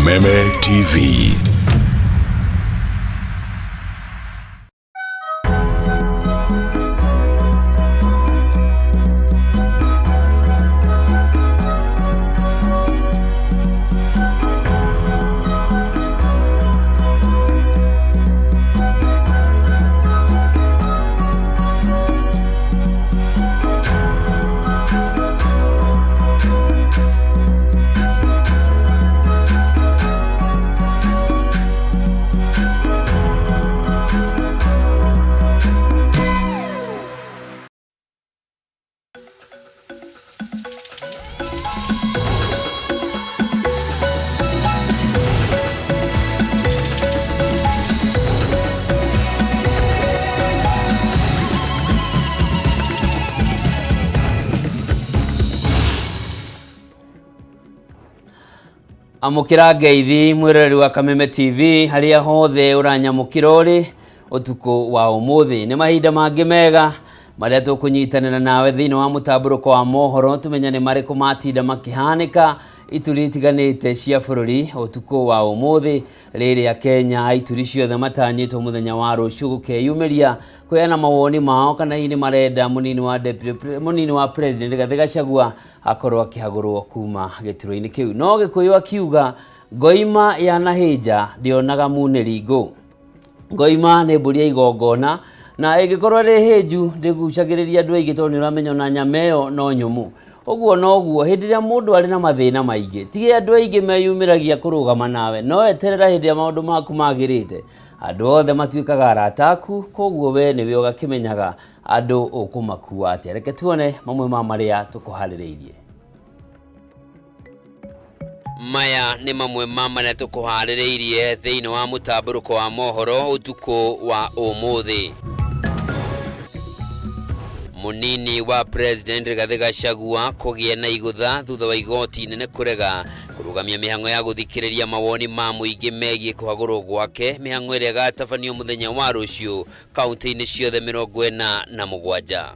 Kameme TV. Amũkĩra ngeithi mwĩroreri wa Kameme TV harĩa hothe ũranyamũkĩra ũrĩ ũtukũ wa ũmũthĩ. Nĩ mahinda mangĩ mega marĩa tũkũnyitanĩra nawe thĩinĩ wa mũtambũrũko wa mohoro tũmenye nĩ marĩkũ matinda makĩhanĩka ituri itiganĩte cia bũrũri ũtukũ wa ũmũthĩ rĩrĩa Kenya ituri ciothe matanyĩtwo mũthenya wa rũciũ gũkeyumĩria kũheana mawoni mao kana hihi nĩ marenda mũnini wa deputy, mũnini wa president Rigathĩ Gachagua akorwo akĩhagũrwo kuma gĩturwa-inĩ kĩu. No Gĩkũyũ akiuga ngoima yanahĩnja ndĩonaga munĩri ngũ. Ngoima nĩ mbũri ya igongona na ĩngĩkorwo ĩrĩ hĩnju ndĩgucagĩrĩria andũ aingĩ tondũ nĩ ũramenya ona nyama ĩyo no nyũmũ. Ũguo noguo hĩndĩ ĩrĩa mũndũ arĩ na mathĩna maingĩ ti andũ aingĩ meyumĩragia kũrũgama nawe, no eterera hĩndĩ ĩrĩa maũndũ maku magĩrĩte andũ othe matuĩkaga arata aku, koguo we nĩwe ũgakĩmenyaga andũ ũkũmakua atĩa. Reke tuone mamwe ma marĩa tũkũharĩrĩirie. Maya nĩ mamwe ma marĩa tũkũharĩrĩirie thĩinĩ wa mũtambũrũko wa mohoro ũtukũ wa ũmũthĩ. Mũnini wa President Rigathĩ Gachagua kũgĩa na igũtha thutha wa igoti inene kũrega kũrũgamia mĩhang'o ya gũthikĩrĩria mawoni ma mũingĩ megiĩ kũhagũrwo gwake, mĩhang'o ĩrĩa ĩgatabanio mũthenya wa rũciũ kaunti-inĩ ciothe 47.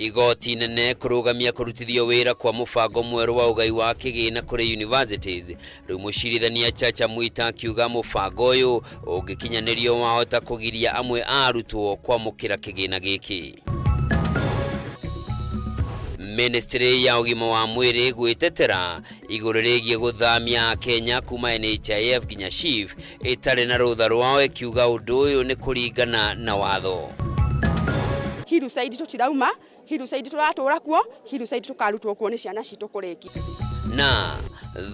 Igoti inene kũrũgamia kũrutithio wĩra kwa mũbango mwerũ wa ũgai wa kĩgĩna kũrĩ universities. Rĩu mũcirithania Chacha Mwita akiuga mũbango ũyũ ũngĩkinyanĩrio wahota kũgiria amwe a arutwo kwamũkĩra kĩgĩna gĩkĩ. Ministry ya ũgima wa mwĩrĩ gwĩtetera igũrũ rĩgiĩ gũthamia Akenya kuma NHIF nginya SHIF ĩtarĩ na rũtha rwao ĩkiuga ũndũ ũyũ nĩ kũringana na watho. Hillside tũtirauma, Hillside tũratũra kuo, Hillside tũkarutwo kuo nĩ ciana citũ kũrĩkia. Na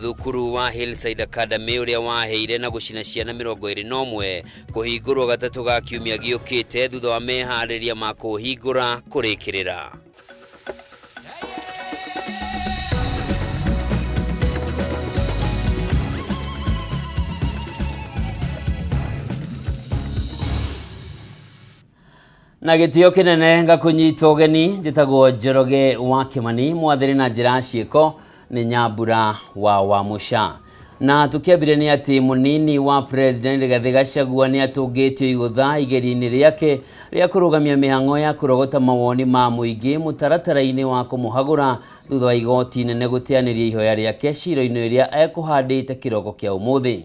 thukuru wa Hillside Academy ũrĩa waheire na gũcina ciana 21 kũhingũrwo gatatũ ga kiumia gĩũkĩte thutha wa meharĩria ma kũhingũra kũrĩkĩrĩra. Na gĩtĩo kĩnene ngakũnyita ũgeni, njĩtagwo Njoroge wa Kĩmani, mwathĩrĩ na njĩra ya ciĩko nĩ Nyambura wa Wamũca. Na tũkĩambire nĩ atĩ mũnini wa President Rigathĩ Gachagua nĩ atũngĩtio igũtha igeria-inĩ rĩake rĩa kũrũgamia mĩhang'o ya kũrogota mawoni ma mũingĩ mũtaratara-inĩ wa kũmũhagũra thutha wa igoti inene gũteanĩria ihoya rĩake cira-inĩ ũrĩa ekũhandĩte kĩroko kĩa ũmũthĩ.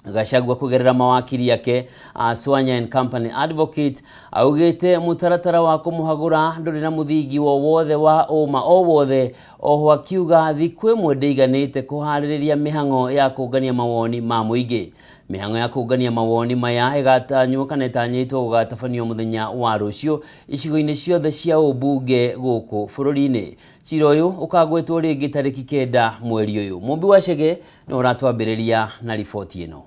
Gachagua kũgerera mawakiri ake a Swanya and Company Advocate augĩte mũtaratara wa kũmũhagũra ndũrĩ na mũthingi o wothe wa ũma o wothe, oho akiuga thikũ ĩmwe ndĩiganĩte kũharĩrĩria mĩhang'o ya kũngania mawoni ma mũingĩ. Mĩhang'o ya kũngania mawoni maya ĩgatanywo kana ĩtanyĩtwo gũgatabanio mũthenya wa rũciũ icigo-inĩ ciothe cia ũmbunge gũkũ bũrũri-inĩ. Cira ũyũ ũkagwetwo rĩngĩ tarĩki 9 mweri ũyũ. Mũmbi wa Chege nĩ ũratwambĩrĩria na riboti ĩno.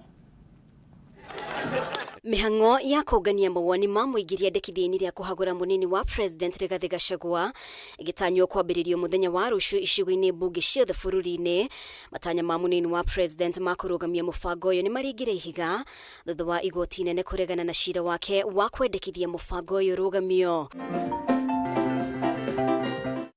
Mĩhang'o ya kũngania mawoni ma mũingĩ rĩandĩkithia-inĩ rĩa kũhagũra mũnini wa President Rigathĩ Gachagua ĩgĩtanywo kwambĩrĩrio mũthenya wa rũciũ icigo-inĩ mbunge ciothe bũrũri-inĩ. Matanya ma mũnini wa President ma kũrũgamia mũbango ũyũ nĩ maringire ihiga thutha wa igoti inene kũregana na cira wake wa kwendekithia mũbango ũyũ ũrũgamio.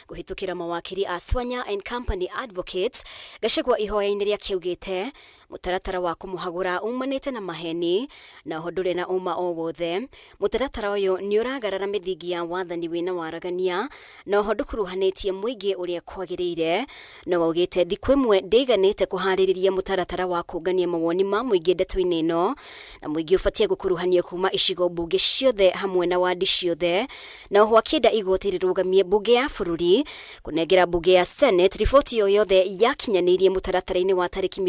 Kũhĩtũkĩra mawakiri a Swanya and Company Advocates, Gachagua ihoya-inĩ rĩake augĩte Mũtaratara wa kũmũhagũra umanĩte na maheni na oho ndũrĩ na ũma o wothe. Mũtaratara ũyũ nĩ ũragarara mĩthingi ya wathani wĩna waragania na oho ndũkuruhanĩtie mũingĩ ũrĩa kwagĩrĩire. No augĩte thikũ ĩmwe ndĩiganĩte kũharĩrĩria mũtaratara wa kũngania mawoni ma mũingĩ ndeto-inĩ ĩno, na mũingĩ ũbatiĩ gũkuruhanio kuma icigo mbunge ciothe hamwe na wandi ciothe. Na oho akĩenda igoti rĩrũgamie mbunge ya bũrũri kũnengera mbunge ya Senate riboti o yothe yakinyanĩirie mũtaratara-inĩ wa tarĩki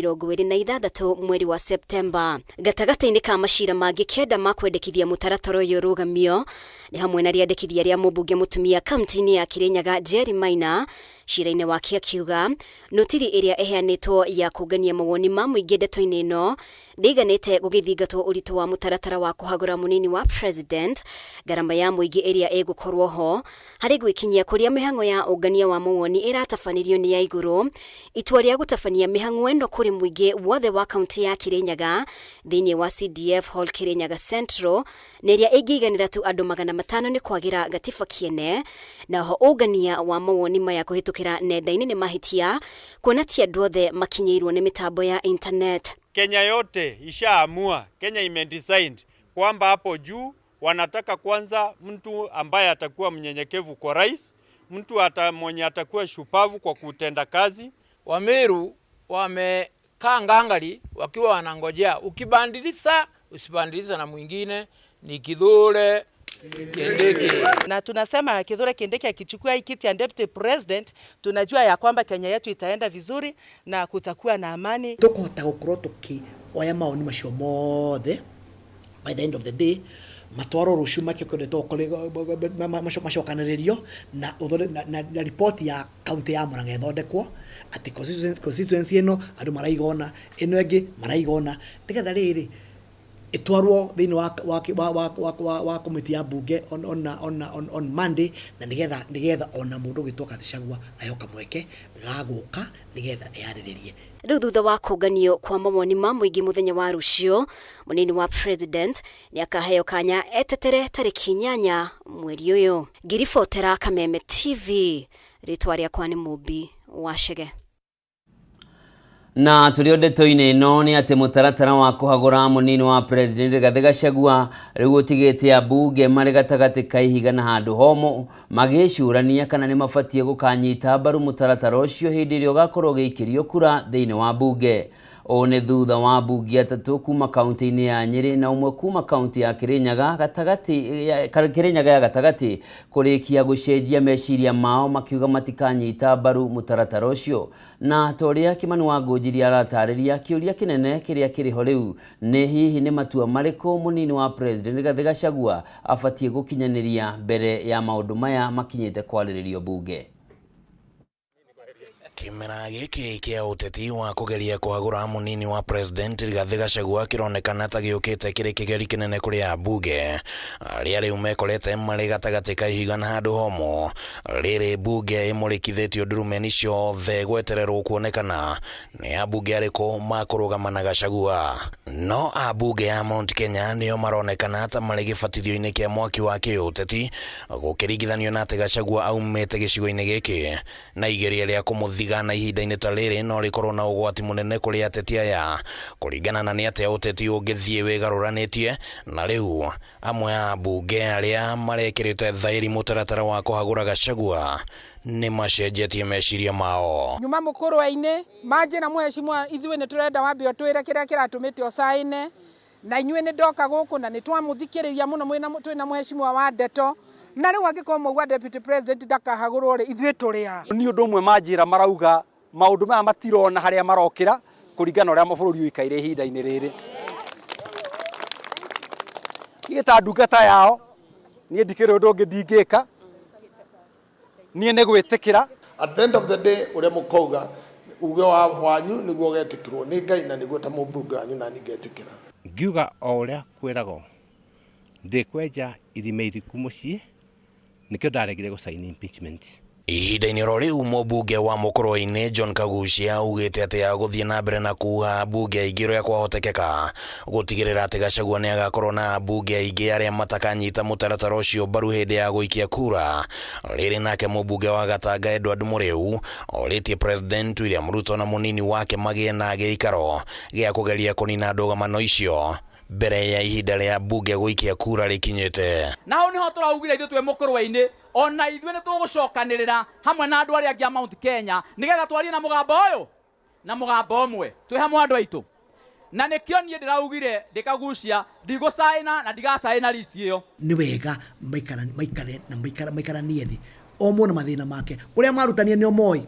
26 mweri wa Septemba. Gatagatĩ-inĩ ka macira mangĩ 9 ma kwendekithia mũtaratara ũyũ ũrũgamio nĩ hamwe na rĩandĩkithia rĩa mũmbunge mũtumia kaunti-inĩ ya Kirinyaga Jerry Maina. Cira-inĩ wake akiuga notiri ĩrĩa ĩheanĩtwo ya kũngania mawoni ma mũingĩ ndeto-inĩ ĩno ndĩiganĩte gũgĩthingatwo ũritũ wa mũtaratara wa kũhagũra mũnini wa president, ngarama ya mũingĩ ĩrĩa ĩgũkorwo ho harĩ gwĩkinyia kũrĩa mĩhang'o ya ũngania wa mawoni ĩratabanĩrio nĩ ya igũrũ. Itua rĩa gũtabania mĩhang'o ĩno kũrĩ mũingĩ wothe wa kaunti ya Kirinyaga thĩinĩ wa CDF Hall Kirinyaga Central na ĩrĩa ĩngĩiganĩra tu andũ 500 nĩ kwagĩra gatiba kĩene. Na oho ũngania wa mawoni maya kũhĩtũkĩra nenda-inĩ nĩ mahĩtia kuona ti andũ othe makinyĩirwo nĩ mĩtambo ya internet. Kenya yote ishaamua, Kenya imedecide kwamba hapo juu wanataka kwanza mtu ambaye atakuwa mnyenyekevu kwa rais, mtu mwenye atakuwa shupavu kwa kutenda kazi. Wameru wamekaa ngangari wakiwa wanangojea, ukibandilisha usibandiliza na mwingine ni Kithure Kindiki. Na tunasema Kithure Kindiki akichukua hii kiti ya deputy president, tunajua ya kwamba Kenya yetu itaenda vizuri na kutakuwa na amani. Tukuhota gukorwo tukioya maoni macio mothe by the end of the day matwarwo rucio makĩkoretwo macokanĩrĩrio na na ripoti ya kaunti ya Murang'a ĩthondekwo atĩ constituency ĩno andũ maraigona, ĩno ĩngĩ maraigona, nĩgetha rĩrĩ ĩtwarwo thĩinĩ wa komiti ya bunge on Monday, na nĩgetha ona mũndũ ũgwĩtwo Gachagua aheo kamweke ga gũka nĩgetha eyarĩrĩrie. Rĩu thutha wa kũnganio kwa mawoni ma mũingĩ mũthenya wa rũciũ, mũnini wa president nĩ akaheo kanya etetere tarĩki 8 mweri ũyũ. Ngĩribotera Kameme TV, rĩtwa rĩakwa nĩ Mũmbi wa Chege. Na tũrĩ ndeto-inĩ ĩno nĩ atĩ mũtaratara wa kũhagũra mũnini wa president Rigathĩ Gachagua rĩu ũtigĩte ambunge marĩ gatagatĩ ka ihiga na handũ homũ magĩcũrania kana nĩ mabatiĩ gũkanyita mbaru mũtaratara ũcio hĩndĩ ĩrĩa ũgakorwo ũgĩikĩrio kura thĩinĩ wa mbunge. Ũũ nĩ thutha wa ambunge 3 kuma kaunti-inĩ ya Nyĩrĩ na ũmwe kuma kaunti ya Kirinyaga Kirinyaga ya gatagatĩ kũrĩkia gũcenjia meciria mao makiuga matikanyita mbaru mũtaratara ũcio. Na ta ũrĩa Kimani wa Ngũnjiri aratarĩria, kĩũria kĩnene kĩrĩa kĩrĩ ho rĩu nĩ hihi nĩ matua marĩkũ mũnini wa president Rigathĩ Gachagua abatiĩ gũkinyanĩria mbere ya maũndũ maya makinyĩte kwarĩrĩrio mbunge. Kĩmera gĩkĩ kĩa ũteti wa kũgeria kũhagũra mũnini wa president Rigathĩ Gachagua kĩronekana ta gĩũkĩte kĩrĩ kĩgeri kĩnene kũrĩ ambunge arĩa rĩu mekorete marĩ gatagatĩ ka ihiga na handũ homũ. Rĩrĩ mbunge ĩmũrĩkithĩtio ndurumeni ciothe gwetererwo kuonekana nĩ ambunge arĩkũ makũrũgama na Gachagua. No ambunge ya Mount Kenya nĩo maronekana ta marĩ gĩbatithio-inĩ kĩa mwaki wa kĩũteti gũkĩringithanio na atĩ Gachagua aumĩte gĩcigo-inĩ gĩkĩ na igeria rĩa kũmũthiga na ihinda-inĩ ta rĩrĩ no rĩkorwo na ũgwati mũnene kũrĩ ateti aya kũringana na nĩ atĩa ũteti ũngĩthiĩ wĩgarũranĩtie. Na rĩu amwe a ambunge arĩa marekĩrĩte thaĩri mũtaratara wa kũhagũra Gachagua nĩ macenjetie meciria mao. Nyuma mũkũrwe-inĩ manjĩra mũhecimwa ithuĩ nĩ tũrenda wambe ũtwĩre kĩrĩa kĩratũmĩte ũcaine na inyuĩ nĩ ndoka gũkũ na nĩ twamũthikĩrĩria mũno twĩna mũhecimwa wa ndeto. Na rĩu angĩkorwo mauga deputy president ndakahagũrwo rĩ, ithuĩ tũrĩ a? Nĩ ũndũ ũmwe manjĩra marauga maũndũ maya matirona harĩa marokĩra kũringana na ũrĩa bũrũri ũikaire ihinda-inĩ rĩrĩ. Niĩ ta ndungata yao, niĩ ndikĩrĩ ũndũ ũngĩ ndingĩka, niĩ nĩ gwĩtĩkĩra. At the end of the day ũrĩa mũkauga uge wanyu nĩguo ũgetĩkĩrwo nĩ Ngai na nĩguo ta mũmbunge wanyu na niĩ ngetĩkĩra. Ngiuga o ũrĩa kwĩragwo ndĩkwenja irima iriku mũciĩ, nĩkĩo ndaregire gũcaini impeachment. Ihinda-inĩ oro rĩu mũmbunge wa Mũkũrwe-inĩ John Kaguchia augĩte atĩ agũthiĩ na mbere na kuha ambunge aingĩ ũrĩa kwahotekeka gũtigĩrĩra atĩ Gachagua nĩ agakorwo na ambunge aingĩ arĩa matakanyita mũtaratara ũcio mbaru hĩndĩ ya gũikia kura. Rĩrĩ nake mũmbunge wa Gatanga Edward Mũrĩu orĩtie President William Ruto na mũnini wake magĩe na gĩikaro gĩa kũgeria kũnina ndũgamano icio mbere ya ihinda rĩa mbunge gũikia kura rĩkinyĩte. Na hau niho tũraugire ithuĩ twĩ Mũkũrwe-inĩ ona ithuĩ nĩ tũgũcokanĩrĩra hamwe na andũ arĩa angĩ a Mount Kenya nĩgetha twarie na mũgambo ũyũ na mũgambo ũmwe twĩ hamwe andũ aitũ. Na nĩkĩo niĩ ndĩraugire ndĩkagucia ndigũcaĩna na ndigacaĩna list ĩyo. Nĩ wega maikare na maikaranie thĩ o mũndũ na mathĩna make kũrĩa marutania nĩo moĩ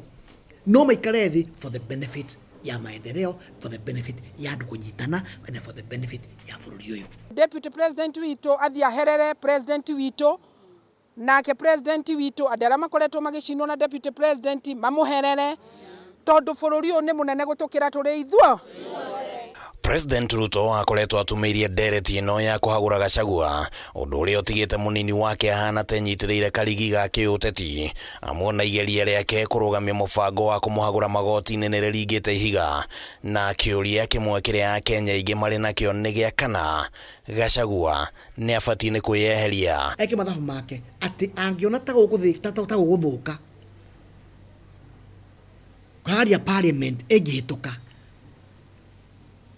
no maikare thĩ for the benefit ya maendeleo, for the benefit ya andũ kũnyitana and for the benefit ya bũrũri ũyũ. Deputy President witũ athiĩ aherere President witũ, nake President witũ andũ arĩa makoretwo magĩcinwo na Deputy President mamũherere, tondũ bũrũri ũyũ nĩ mũnene gũtũkĩra tũrĩ ithuo. President Ruto akoretwo atumĩirie ndereti ĩno ya kũhagũra Gachagua, ũndũ ũrĩa ũtigĩte mũnini wake ahana ta enyitĩrĩire karigi ga kĩũteti amuona igeria rĩake kũrũgamia mũbango wa kũmũhagũra magoti-inĩ nĩ rĩringĩte ihiga, na kĩũria kĩmwe kĩrĩa Akenya aingĩ marĩ nakĩo nĩ gĩa kana Gachagua nĩ abatiĩ nĩ kwĩyeheria. Eke mathabu make atĩ angĩona ta gũgũthũka haria parliament ĩngĩhĩtũka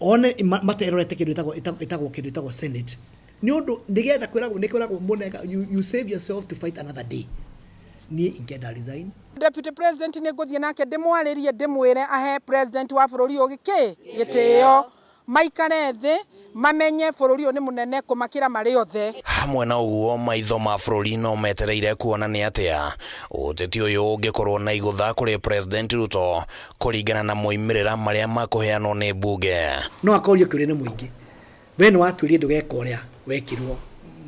one materorete kĩndũ ĩtagwo kĩndũ ĩtagwo Senate, nĩ ũndũ nĩgetha kwĩragwo nĩ kwĩragwo mũnega, you save yourself to fight another day. Niĩ ingĩenda resign. Deputy President nĩ ngũthiĩ nake ndĩmwarĩrie ndĩmwĩre ahe President wa bũrũri ũyũ gĩkĩ gĩtĩo, maikare thĩ mamenye bũrũri ũyũ nĩ mũnene kũmakĩra marĩ othe. Hamwe na ũguo maitho ma bũrũri no metereire kuona nĩ atĩa ũteti ũyũ ũngĩkorwo na igũtha kũrĩ President Ruto kũringana na moimĩrĩra marĩa makũheanwo nĩ mbunge. No akorio kĩũria nĩ mũingĩ, we nĩ watuĩrie ndũgeka ũrĩa wekirwo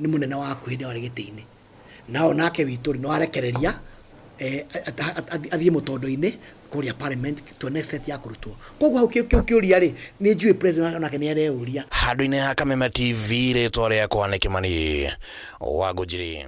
nĩ mũnene waku hĩndĩ ĩrĩa warĩ gĩtĩ-inĩ, nao nake witũ nĩ warekereria athiĩ mũtondo-inĩ kũrĩa parliament to an extent ya kũrutwo. Koguo hau kĩu kĩũria rĩ, nĩ njũĩ president onake nĩ areyũria. Handũ-inĩ ha Kameme TV, rĩtwa rĩakwa nĩ Kĩmani wa Ngũnjiri.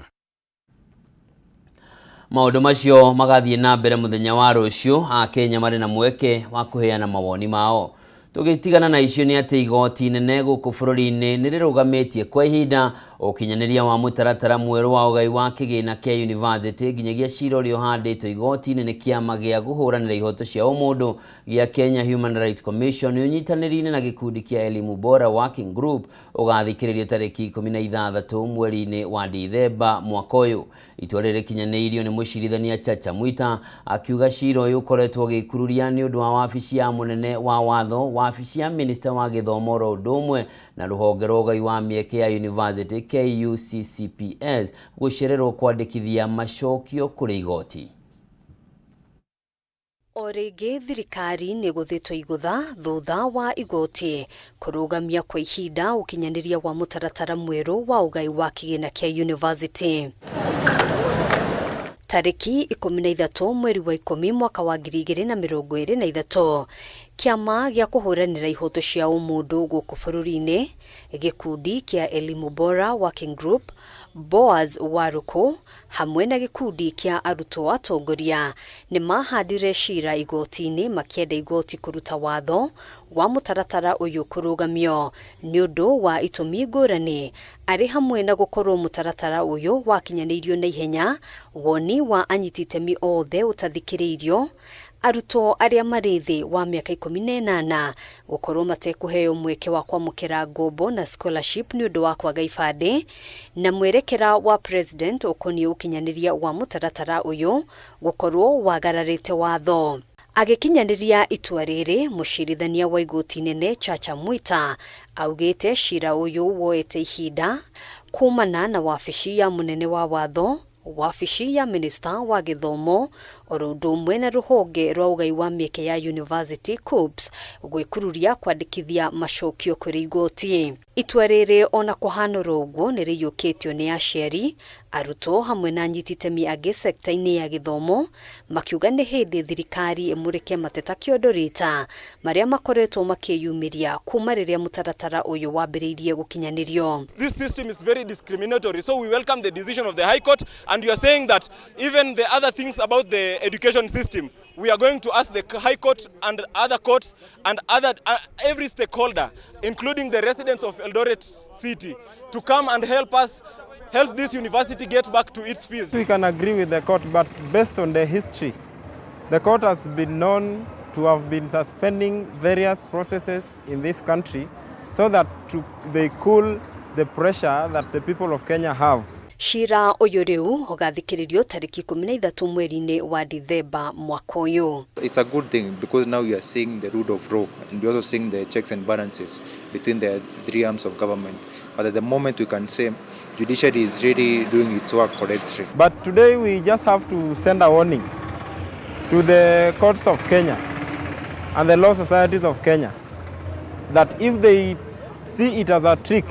Maũndũ macio magathiĩ na mbere mũthenya wa rũciũ, Akenya marĩ na mweke wa kũheana mawoni mao. Tũgĩtigana na icio nĩ atĩ igoti inene gũkũ bũrũri-inĩ nĩ rĩrũgamĩtie kwa ihinda ũkinyanĩria wa mũtaratara mwerũ wa ũgai wa kĩgĩna kĩa university nginyagia cira ũrĩa ũhandĩtwo igoti-inĩ nĩ kĩama gĩa kũhũranĩra ihoto cia ũmũndũ gĩa Kenya Human Rights Commission ũnyitanĩri-inĩ na gĩkundi kĩa Elimu Bora Working Group ũgathikĩrĩrio tarĩki 16 mweri-inĩ wa Dithemba mwaka ũyũ. Itua rĩrĩ rĩkinyanĩirio nĩ mũcirithania Chacha Mwita akiuga cira ũyũ ũkoretwo ũgĩkururia nĩ ũndũ wa wabici ya mũnene wa watho, wabici ya minista wa gĩthomo oro ũndũ ũmwe na rũhonge rwa ũgai wa mĩeke ya university KUCCPS gũcererwo kwandĩkithia macokio kũrĩ igoti. O rĩngĩ thirikari nĩ gũthĩtwo igũtha thutha wa igoti kũrũgamia kwa ihinda ũkinyanĩria wa mũtaratara mwerũ wa ũgai wa kĩgĩna kĩa university. Tarĩki 13 mweri wa 10 mwaka wa 2023, kĩama gĩa kũhũranĩra ihoto cia ũmũndũ gũkũ bũrũri-inĩ, gĩkundi kĩa Elimu Bora Working Group, Boaz Waruku hamwe na gĩkundi kĩa arutwo atongoria nĩ mahandire cira igoti-inĩ makĩenda igoti kũruta watho wa mũtaratara ũyũ kũrũgamio nĩ ũndũ wa itũmi ngũrani, arĩ hamwe na gũkorwo mũtaratara ũyũ wakinyanĩirio na ihenya, woni wa anyiti itemi othe ũtathikĩrĩirio, arutwo arĩa marĩ thĩ wa mĩaka 18 gũkorwo matekũheo mweke wa kwamũkĩra ngombo na scholarship nĩ ũndũ wa kwaga ibandĩ, na mwerekera wa president ũkoniĩ ũkinyanĩria wa mũtaratara ũyũ gũkorwo wagararĩte watho. Agĩkinyanĩria itua rĩrĩ, mũcirithania wa igoti nene Chacha Mwita augĩte cira ũyũ woete ihinda kumana na wabici ya mũnene wa watho, wabici ya minista wa gĩthomo Oro ũndũ ũmwe na rũhonge rwa ũgai wa mĩeke ya University KUCCPS gwĩkururia kwandĩkithia macokio kũrĩ igoti. Itua rĩrĩ ona kũhana oro ũguo nĩ rĩiyũkĩtio nĩ aciari, arutwo hamwe na anyiti itemi angĩ sekta-inĩ ya gĩthomo makiuga nĩ hĩndĩ thirikari ĩmũrĩke mateta kĩondo rita marĩa makoretwo makĩyumĩria kuma rĩrĩa mũtaratara ũyũ wambĩrĩirie gũkinyanĩrio. This system is very discriminatory, so we welcome the decision of the High Court, and we are saying that even the other things about the education system, we are going to ask the High Court and other courts and other every stakeholder, including the residents of Eldoret City, to come and help us help this university get back to its fees. We can agree with the court, but based on the history, the court has been known to have been suspending various processes in this country so that they cool the pressure that the people of Kenya have. Cira ũyũ rĩu ũgathikĩrĩrio tarĩki 13 mweri-inĩ wa Dithemba mwaka ũyũ. It's a good thing because now we are seeing the rule of law and we are also seeing the checks and balances between the three arms of government. But at the moment we can say judiciary is really doing its work correctly. But today we just have to send a warning to the courts of Kenya and the law societies of Kenya that if they see it as a trick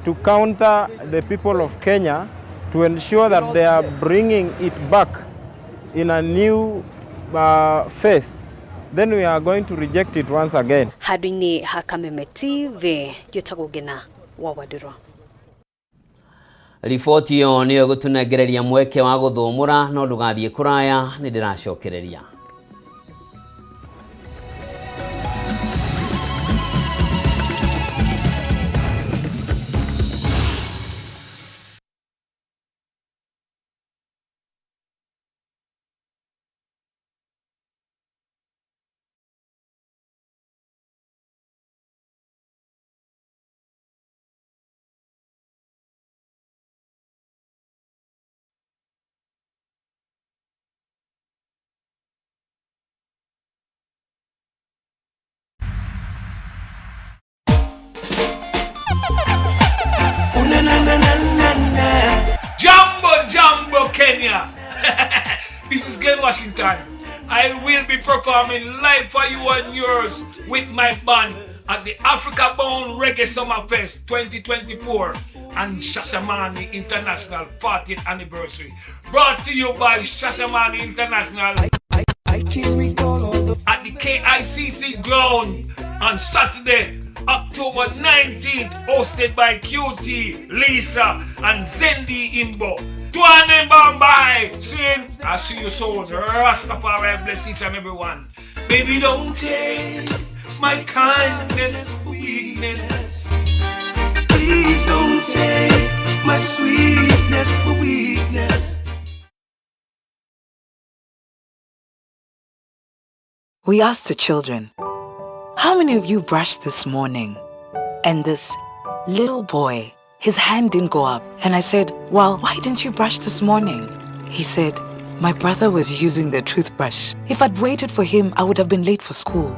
to counter the people of Kenya to ensure that they are bringing it back in a new face, then we are going to reject it once again. Handũ-inĩ ha Kameme TV, njĩtagwo Ngina wa Wandirwa. Riboti ĩyo nĩyo ĩgũtũnengereria mweke wa gũthũmũra, no ndũgathiĩ kũraya, nĩ ndĩracokereria. Jambo, Jambo, Kenya. This is Glen Washington. I will be performing live for you and yours with my band at the Africa Bound Reggae Summer Fest 2024 and Shashamane International 40th Anniversary. Brought to you by Shashamane International I can't recall all the at the KICC ground on Saturday, October 19th, hosted by QT, Lisa, and Zendi Imbo. Tuane Bombay! See, I see you soon. Rastafari bless each and every one. Baby, don't take my kindness for weakness. Please don't take my sweetness for weakness. We asked the children, how many of you brushed this morning? And this little boy, his hand didn't go up. And I said, well, why didn't you brush this morning? He said, my brother was using the toothbrush. If I'd waited for him, I would have been late for school.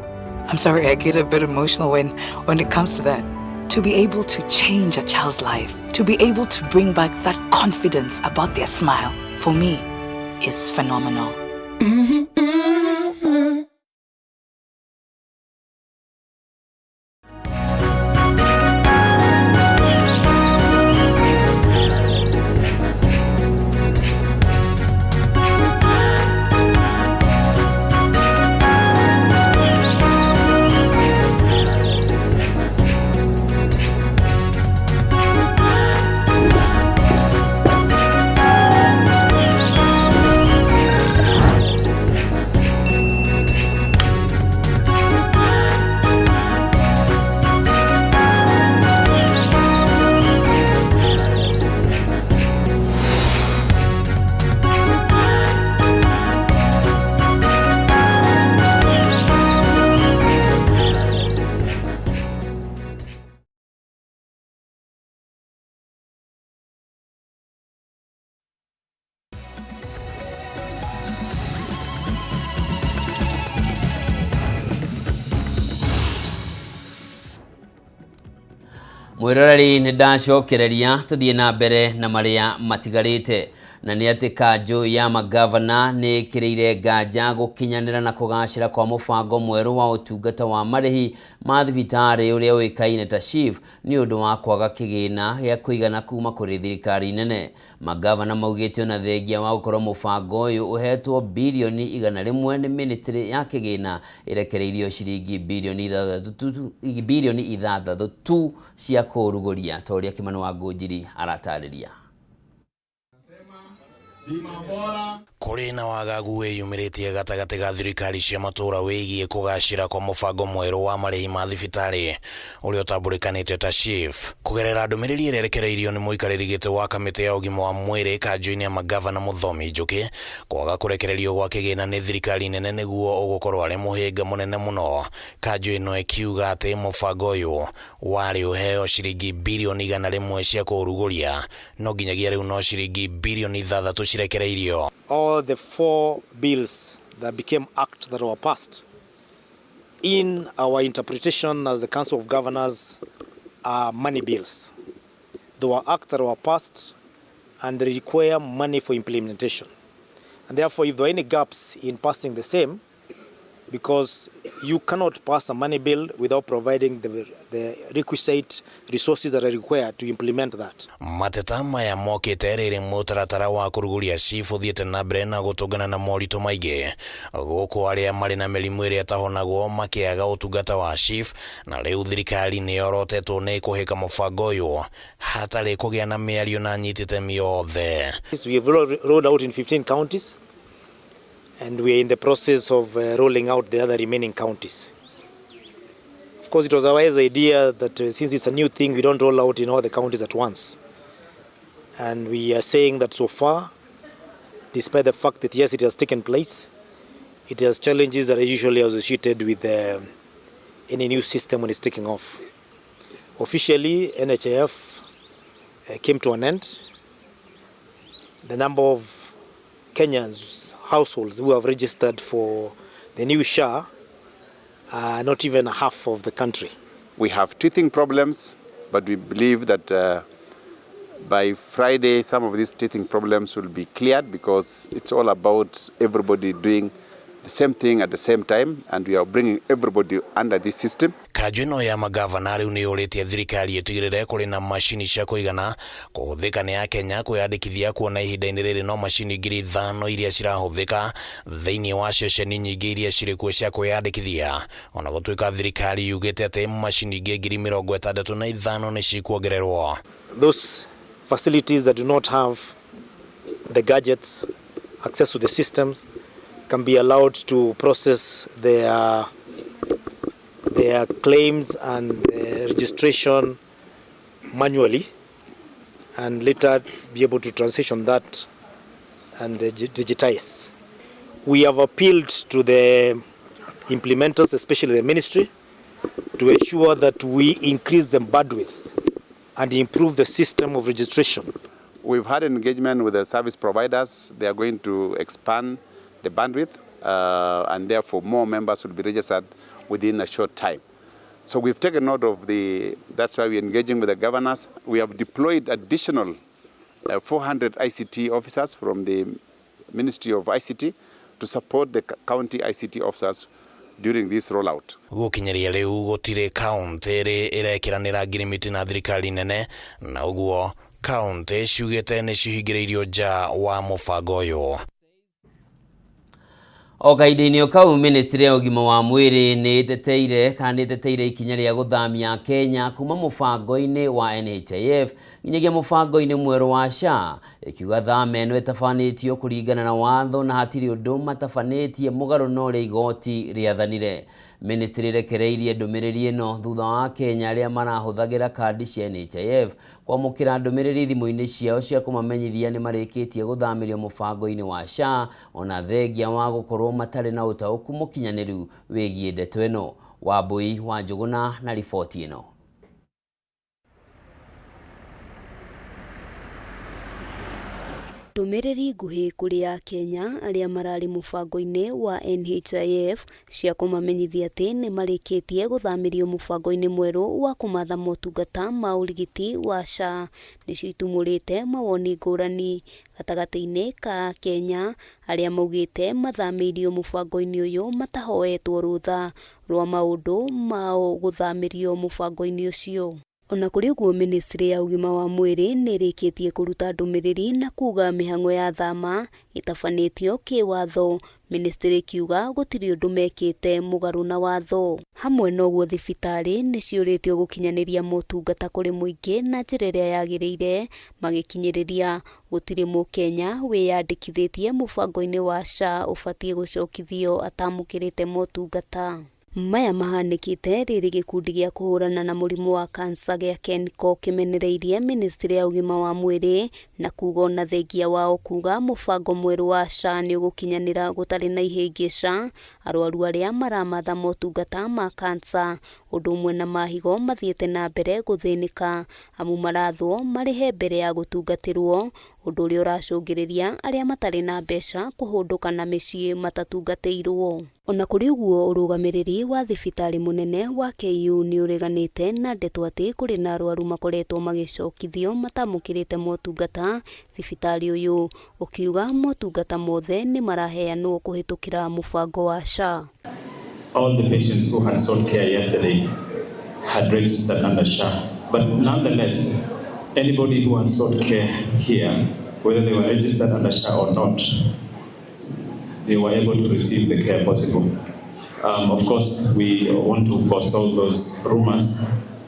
I'm sorry, I get a bit emotional when it comes to that. To be able to change a child's life, to be able to bring back that confidence about their smile, for me, is phenomenal. Mwiroreri nĩ ndacokereria tũthiĩ na mbere na marĩa matigarĩte. Na nĩ atĩ kanjũ ya magavana nĩ ĩkĩrĩire nganja gũkinyanĩra na kũgacĩra kwa mũbango mwerũ wa ũtungata wa marĩhi ma thibitarĩ ũrĩa ũĩkaine ta SHIF nĩ ũndũ wa kwaga kĩgĩna gĩa kũigana kuma kũrĩ thirikari nene. Magavana maugĩte ona thengia wa gũkorwo mũbango ũyũ ũhetwo birioni 100 nĩ ministry ya kĩgĩna ĩrekereirio ciringi birioni 6 tu cia kũrugũria ta ũrĩa Kimani wa Ngũnjiri aratarĩria. Kũrĩ na wagagu wĩyumĩrĩtie gatagatĩ ga thirikari cia matũũra wĩgiĩ kũgacĩra kwa mũbango mwerũ wa marĩhi ma thibitarĩ ũrĩa ũtambũrĩkanĩte ta SHIF. Kũgerera ndũmĩrĩri ĩrĩa ĩrekereirio nĩ mũikarĩri gĩtĩ wa kamĩtĩ ya ũgima wa mwĩrĩ kanjũ-inĩ ya magavana Mũthomi Njũkĩ, kwaga kũrekererio gwa kĩgĩna nĩ thirikari nene nĩguo ũgũkorwo arĩ mũhĩnga mũnene mũno. Kanjũ ĩno ĩkiuga atĩ mũbango ũyũ warĩ ũheo ciringi birioni 100 cia kũũrugũria no nginyagia rĩu no ciringi birioni 6 cirekereirio. All the 4 bills that became acts that were passed, in our interpretation as the Council of Governors, are money bills. They were acts that were passed and they require money for implementation. And therefore, if there are any gaps in passing the same, because you cannot pass a money bill without providing the requisite resources that are required to implement that. Mateta maya mokĩte rĩrĩ mũtaratara wa kũrugũria SHIF ũthiĩte na mbere na gũtũngana na moritũ maingĩ gũkũ arĩa marĩ na mĩrimũ ĩrĩa ĩtahonagwo makĩaga ũtungata wa SHIF, na rĩu thirikari nĩ yorotetwo nĩ kũhĩka mũbango ũyũ hatarĩ kũgĩa na mĩario na anyiti itemi othe. We have rolled out in 15 counties, and we are in the process of rolling out the other remaining counties. Of course, it was a wise idea that since it's a new thing, we don't roll out in all the counties at once. And we are saying that so far, despite the fact that yes, it has taken place, it has challenges that are usually associated with any new system when it's taking off. Officially, NHIF came to an end. The number of Kenyans households who have registered for the new SHA are not even half of the country. We have teething problems, but we believe that by Friday some of these teething problems will be cleared, because it's all about everybody doing the same thing at the same time, and we are bringing everybody under this system. Kanjũ ĩno ya magavana rĩu nĩ yũrĩtie thirikari ĩtigĩrĩre kũrĩ na macini cia kũigana kũhũthĩka nĩ Akenya kwĩyandĩkithia, kuona ihinda-inĩ rĩrĩ no macini 5,000 iria cirahũthĩka thĩinĩ wa ceceni nyingĩ iria cirĩ kuo cia kwĩyandĩkithia, ona gũtuĩka thirikari yugĩte atĩ macini ingĩ 65,000 nĩ cikuongererwo. Those facilities that do not have the gadgets, access to the systems, can be allowed to process their claims and registration manually, and later be able to transition that and digitize. We have appealed to the implementers, especially the ministry, to ensure that we increase the bandwidth and improve the system of registration. We've had engagement with the service providers. They are going to expand the bandwidth, and therefore more members will be registered within a short time. So we've taken note of the, that's why we're engaging with the governors. We have deployed additional 400 ICT officers from the Ministry of ICT to support the county ICT officers during this rollout. Gũkinyĩria rĩu gũtirĩ kaũntĩ ĩrĩ ĩrekĩranĩra ngirimiti na thirikari nene, na ũguo kaũntĩ ciugĩte nĩ cihingĩrĩirio nja wa mũbango ũyũ. O kahinda-inĩ o kau, ministry ya ũgima wa mwĩrĩ nĩ ĩteteire kana nĩ ĩteteire ikinya rĩa gũthamia Kenya kuma mũbango-inĩ wa NHIF nginyagia mũbango-inĩ mwerũ wa SHA, ĩkiuga thama ĩno ĩtabanĩtio kũringana na watho na hatirĩ ũndũ matabanĩtie mũgarũ na ũrĩa igoti rĩathanire. Ministry ĩrekereirie ndũmĩrĩri ĩno thutha wa Kenya arĩa marahũthagĩra kandi cia NHIF kwamũkĩra ndũmĩrĩri thimũ-inĩ ciao cia kũmamenyithia nĩ marĩkĩtie gũthamĩrio mũbango-inĩ wa SHA, ona thengia wa gũkorwo matarĩ na ũtaũku mũkinyanĩru wĩgiĩ ndeto ĩno. Wambui wa Njũgũna na riboti ĩno. Ndũmĩrĩri nguhĩ kũrĩ akenya arĩa mararĩ mũbango-inĩ wa NHIF cia kũmamenyithia atĩ nĩ marĩkĩtie gũthamĩrio mũbango-inĩ mwerũ wa kũmatha motungata ma ũrigiti wa SHA nĩcio itumũrĩte mawoni ngũrani gatagatĩ-inĩ ka akenya arĩa maugĩte mathamĩirio mũbango-inĩ ũyũ matahoetwo rũtha rwa maũndũ mao gũthamĩrio mũbango-inĩ ũcio. Ona kũrĩ ũguo ministry ya ũgima wa mwĩrĩ nĩ ĩrĩkĩtie kũruta ndũmĩrĩri na kuga mĩhang'o ya thama ĩtabanĩtio kĩwatho, ministry ĩkiuga gũtirĩ ũndũ mekĩte mũgarũ na watho. Hamwe na ũguo thibitarĩ nĩ ciũrĩtio gũkinyanĩria motungata kũrĩ mũingĩ na njĩra ĩrĩa yagĩrĩire magĩkinyĩrĩria gũtirĩ mũkenya wĩyandĩkithĩtie mũbango-inĩ wa SHA ũbatiĩ gũcokithio atamũkĩrĩte motungata. Maya mahanĩkĩte rĩrĩ gĩkundi gĩa kũhũrana na mũrimũ wa kansa gĩa KENCO kĩmenereirie ministry ya ũgima wa mwĩrĩ na kuga ona thengia wao kuga mũbango mwerũ wa SHA nĩ ũgũkinyanĩra gũtarĩ na ihĩngĩca arwaru arĩa maramatha motungata ma kansa ũndũ ũmwe na mahigo mathiĩte na mbere gũthĩnĩka amu marathwo marĩhe mbere ya gũtungatĩrwo ũndũ ũrĩa ũracũngĩrĩria arĩa matarĩ na mbeca kũhũndũka na mĩciĩ matatungatĩirwo. Ona kũrĩ ũguo ũrũgamĩrĩri wa thibitarĩ mũnene wa KU nĩ ũreganĩte na ndeto atĩ kũrĩ na arwaru makoretwo magĩcokithio matamũkĩrĩte motungata thibitarĩ ũyũ ũkiuga motungata mothe nĩ maraheanwo kũhĩtũkĩra mũbango wa SHA. All the patients who had sought care yesterday had registered under SHA. But nonetheless, anybody who had sought care here, whether they were registered under SHA or not, they were able to receive the care possible. Of course, we want to forestall those rumors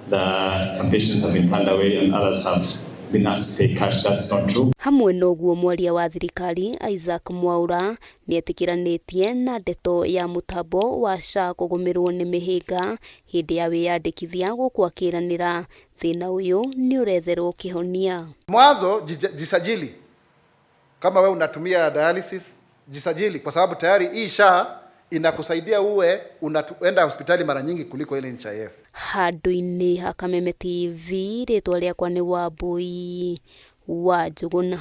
that some patients have been turned away and others have been asked to pay cash. That's not true. Hamwe na ũguo mwaria wa thirikari Isaac Mwaura nĩetĩkĩranĩtie na ndeto ya mũtambo wa SHA kũgũmĩrwo nĩ mĩhĩnga hĩndĩ ya wĩyandĩkithia gũkũ akĩranĩra thĩna ũyũ nĩ ũretherwo kĩhonia. Mwanzo jisajili kama we unatumia dialysis, jisajili kwa sababu tayari hii SHA inakusaidia uwe unaenda hospitali mara nyingi kuliko ile NHIF. Handũ-inĩ ha Kameme TV rĩtwa rĩakwa nĩ Wambui wa Njũgũna.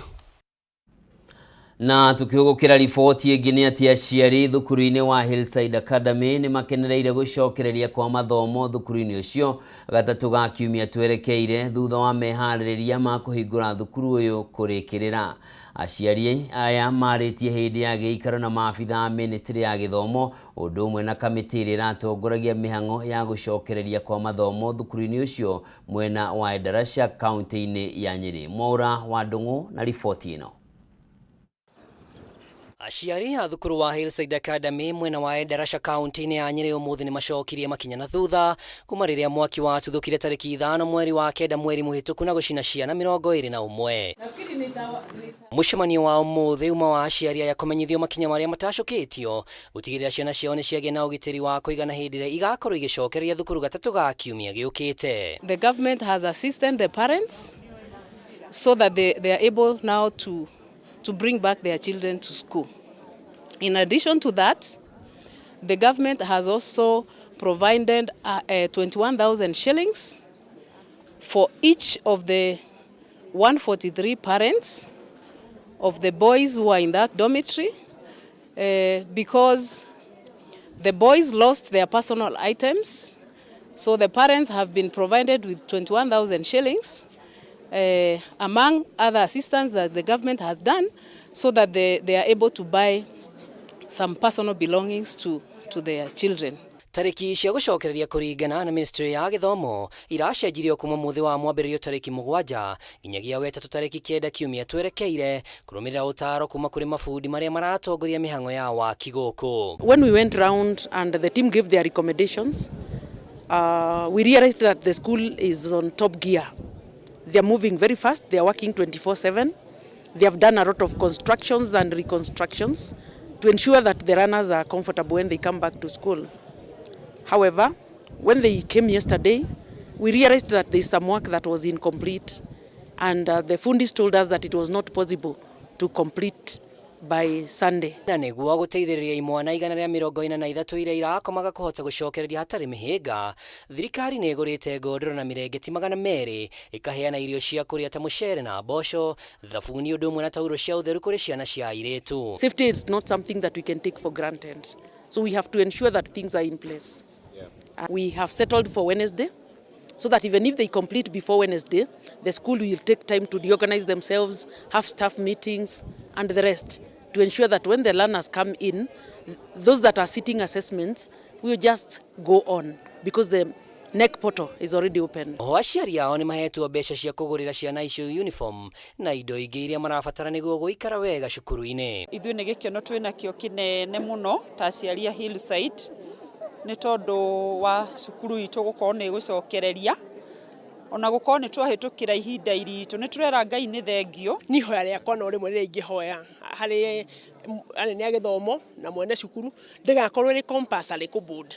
Na tukĩhũgũkĩra riboti ĩngĩ nĩ atĩ aciari thukuru-inĩ wa Hillside Academy nĩ makenereire gũcokereria kwa mathomo thukuru-inĩ ũcio gatatũ ga kiumia twerekeire thutha wa meharĩrĩria ma kũhingũra thukuru ũyũ kũrĩkĩrĩra. Aciari aya marĩtie hĩndĩ ya gĩikaro na maabitha a ministry ya gĩthomo ũndũ ũmwe na kamĩtĩ ĩrĩa ĩratongoragia mĩhang'o ya gũcokereria kwa mathomo thukuru-inĩ ũcio mwena wa Endarasha kaunti-inĩ ya Nyĩrĩ. Mwaura wa Ndung'u na riboti ĩno. Aciari a thukuru wa Hillside Academy mwena wa Endarasha kaunti-inĩ ya Nyĩrĩ ũmũthĩ nĩ macokirie makinya na thutha kuma rĩrĩa mwaki watuthũkire tarĩki 5 mweri wa 9 mweri mũhĩtũku na gũcina ciana 21. Mũcemanio wa ũmũthĩ uma wa aciari aya kũmenyithio makinya marĩa matacũkĩtio gũtigĩrĩra ciana ciao nĩ ciagĩa na ũgitĩri wa kũigana hĩndĩ ĩrĩa igakorwo igĩcokereria thukuru gatatũ ga kiumia gĩũkĩte. The government has assisted the parents so that they are able now to bring back their children to school. In addition to that, the government has also provided 21,000 shillings for each of the 143 parents of the boys who are in that dormitory, because the boys lost their personal items. So the parents have been provided with 21,000 shillings, among other assistance that the government has done, so that they are able to buy some personal belongings to their children. Tarĩki cia gũcokereria kũringana na ministry ya gĩthomo iracenjirio kuma mũthĩ wa mwambĩrĩrio tarĩki 7 nginyagia wetatũ tarĩki 9 kiumia twerekeire kũrũmĩrĩra ũtaro kuma kũrĩ mabundi marĩa maratongoria mĩhang'o ya waki gũkũ. When we went round and the team gave their recommendations, we realized that the school is on top gear. They are moving very fast. They are working 24/7. They have done a lot of constructions and reconstructions to ensure that the learners are comfortable when they come back to school. However, when they came yesterday, we realized that there is some work that was incomplete, and the fundis told us that it was not possible to complete by Sunday. Na nĩguo gũteithĩrĩria imwana 143 iria irakomaga kũhota gũcokereria hatarĩ mĩhĩnga, thirikari nĩ ĩgũrĩte ngondoro na mĩrengeti 200, ĩkaheana irio cia kũrĩa ta mũcere na mboco, thabuni ũndũ ũmwe na tauro cia ũtheru kũrĩ ciana cia airĩtu. Safety is not something that we can take for granted. So we have to ensure that things are in place. We have settled for Wednesday, so that even if they complete before Wednesday, the school will take time to reorganize themselves, have staff meetings and the rest to ensure that when the learners come in, those that are sitting assessments will just go on because the KNEC portal is already open. Oho aciari ao nĩ mahetwo mbeca cia kũgũrĩra ciana icio uniform na indo ingĩ iria marabatara nĩguo gũikara wega cukuru-inĩ. Ithuĩ nĩ gĩkeno twĩ nakĩo kĩnene mũno ta aciari a Hillside nĩ tondũ wa cukuru itũ gũkorwo nĩ ĩgũcokereria ona gũkorwo nĩ twahĩtũkĩra ihinda iritũ nĩ tũrera Ngai nĩ thengio. Niĩ ihoya rĩakwa no rĩmwe rĩrĩa ingĩhoya harĩ anene a gĩthomo na mwene cukuru ndĩgakorwo ĩrĩ compulsory kũ board,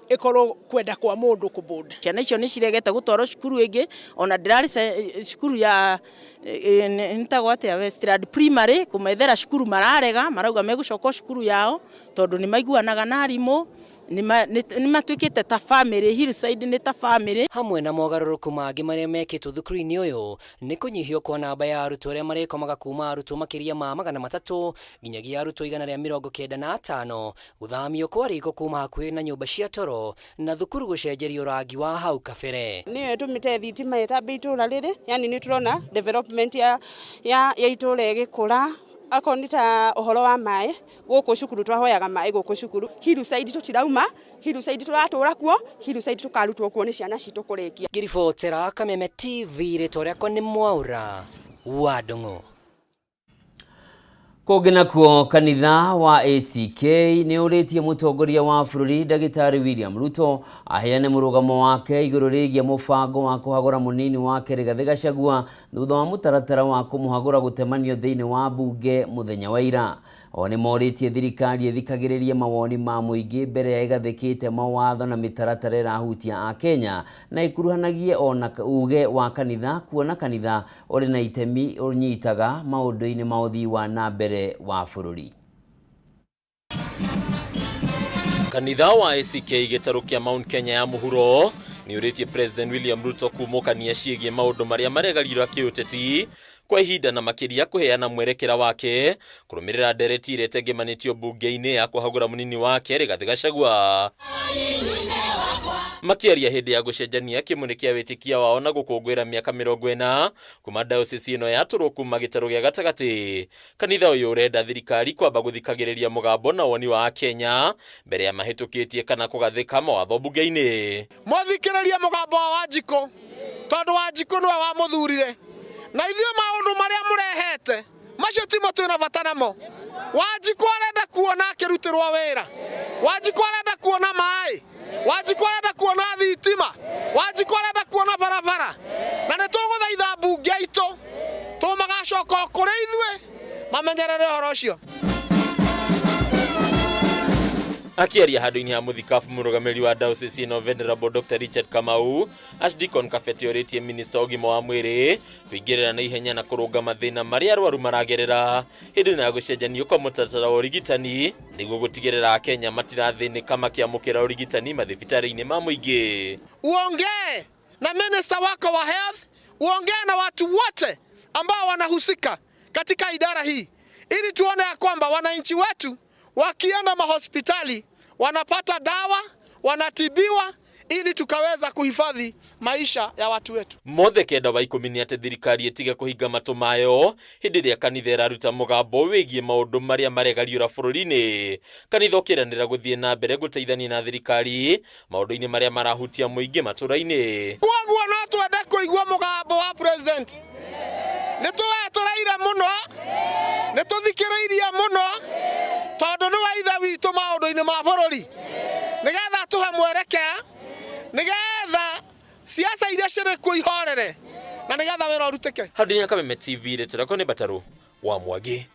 ĩkorwo kwenda kwa mũndũ kũ board. Ciana icio nĩ ciregete gũtwarwo cukuru ĩngĩ, ona ndĩrarĩ cukuru ya nĩtagwo atĩa Westland Primary kũmethera cukuru mararega, marauga megũcoka cukuru yao tondũ nĩ maiguanaga na arimũ, nĩ matuĩkĩte ta family. Hillside nĩ ta family. Hamwe na mogarũrũku mangĩ marĩa mekĩtwo thukuru-inĩ ũyũ nĩ kũnyihio kwa namba ya arutwo arĩa marĩkomaga kuma arutwo makĩria ma 300 nginyagia arutwo 195, gũthamio kwa riko kuma hakuhĩ na nyũmba cia toro na thukuru gũcenjerio rangi wa hau kabere. Nĩyo ĩtũmĩte thitima ĩtambe itũra rĩrĩ, yani nĩ tũrona development ya itũra ĩgĩkũra. Akorwo nĩ ta ũhoro wa maĩ gũkũ cukuru twahoyaga maĩ gũkũ cukuru. Hillside tũtirauma, Hillside tũratũra kuo, Hillside tũkarutwo kuo nĩ ciana citũ kũrĩkia. Ngĩribotera Kameme TV, rĩtwa rĩakwa nĩ Mwaura wa Ndung'u. Kũngĩ nakuo, kanitha wa ACK nĩ ũrĩtie mũtongoria wa bũrũri ndagĩtarĩ William Ruto aheane mũrũgamo wake igũrũ rĩgiĩ mũbango wa kũhagũra mũnini wake Rigathĩ Gachagua thutha wa mũtaratara wa kũmũhagũra gũtemanio thĩinĩ wa mbunge mũthenya wa ira. O nĩ morĩtie thirikari ĩthikagĩrĩrie mawoni ma mũingĩ mbere ya ĩgathĩkĩte mawatho na mĩtaratara ĩrahutia Akenya na ĩkuruhanagie ona uge wa kanitha kuona kanitha ũrĩ na itemi ũnyitaga maũndũ-inĩ ma ũthii wa na mbere wa bũrũri. Kanitha wa ACK gĩtarũ kĩa Mount Kenya ya mũhuro nĩ ũrĩtie President William Ruto kumũkania ciĩgiĩ maũndũ marĩa maregarĩra kĩũteti kwa ihinda na makĩria kũheana mwerekera wake kũrũmĩrĩra ndereti ĩrĩa ĩtengemanĩtio mbunge-inĩ ya kũhagũra mũnini wake Rigathĩ Gachagua. Makĩaria hĩndĩ ya gũcenjania kĩmũnĩ kĩa wĩtĩkia wao na gũkũngũĩra mĩaka 40 kuma diocese ĩno yatũrwo kuma gĩtarũ gĩa gatagatĩ, kanitha ũyũ ũrenda thirikari kwamba gũthikagĩrĩria mũgambo na woni wa Akenya mbere ya mahĩtũkĩtie kana kũgathĩka mawatho mbunge-inĩ. Mũthikĩrĩrie mũgambo wa Wanjikũ tondũ Wanjikũ nĩwe wamũthurire, na ithuĩ maũndũ marĩa mũrehete macio timo twĩna bata namo. Wanjikũ arenda kuona akĩrutĩrwo wĩra, Wanjikũ arenda kuona maĩ, Wanjikũ arenda kuona thitima, Wanjikũ arenda kuona barabara, na nĩ tũgũthaitha mbunge itũ tũmagacoka kũrĩ ithuĩ mamenyerere ũhoro ũcio. Akĩaria handũ-inĩ ha mũthikabu mũrũgamĩrĩri wa diocese ĩno Venerable Dr. Richard Kamau, Archdeacon Kabete orĩtie minista wa ũgima wa mwĩrĩ kũingĩrĩra na ihenya na kũrũnga mathĩna marĩa arwaru maragerera hĩndĩ ĩno ya gũcenjanio kwa mũtaratara wa ũrigitani nĩguo gũtigĩrĩra Akenya matirathĩnĩka makĩamũkĩra ũrigitani mathibitarĩ-inĩ ma mũingĩ. Uongee na minister wako wa health, uongee na watu wote ambao wanahusika katika idara hii ili tuone ya kwamba wananchi wetu wakienda mahospitali wanapata dawa, wanatibiwa ili tukaweza kuhifadhi maisha ya watu wetu. Mothe kenda wa 10 nĩ atĩ thirikari ĩtige kũhinga matũ mayo hĩndĩ ĩrĩa kanitha ĩraruta mũgambo wĩgiĩ maũndũ marĩa maregariũra bũrũri-inĩ. Kanitha ũkĩranĩra gũthiĩ na mbere gũteithania na thirikari maũndũ-inĩ marĩa marahutia mũingĩ matũra-inĩ. Kwoguo no twende kũigua mũgambo wa president. Nĩ tũwetereire mũno, nĩ tũthikĩrĩirie mũno, tondũ nĩ wa ithe witũ maũndũ-inĩ ma bũrũri, nĩgetha tũhe mwerekera, nĩgetha siasa iria cirĩ kuo ihorere, na nĩgetha wĩra ũrutĩke. Handũ-inĩ ha Kameme TV, rĩtwa rĩakwa nĩ Batarũ wa Mwangi.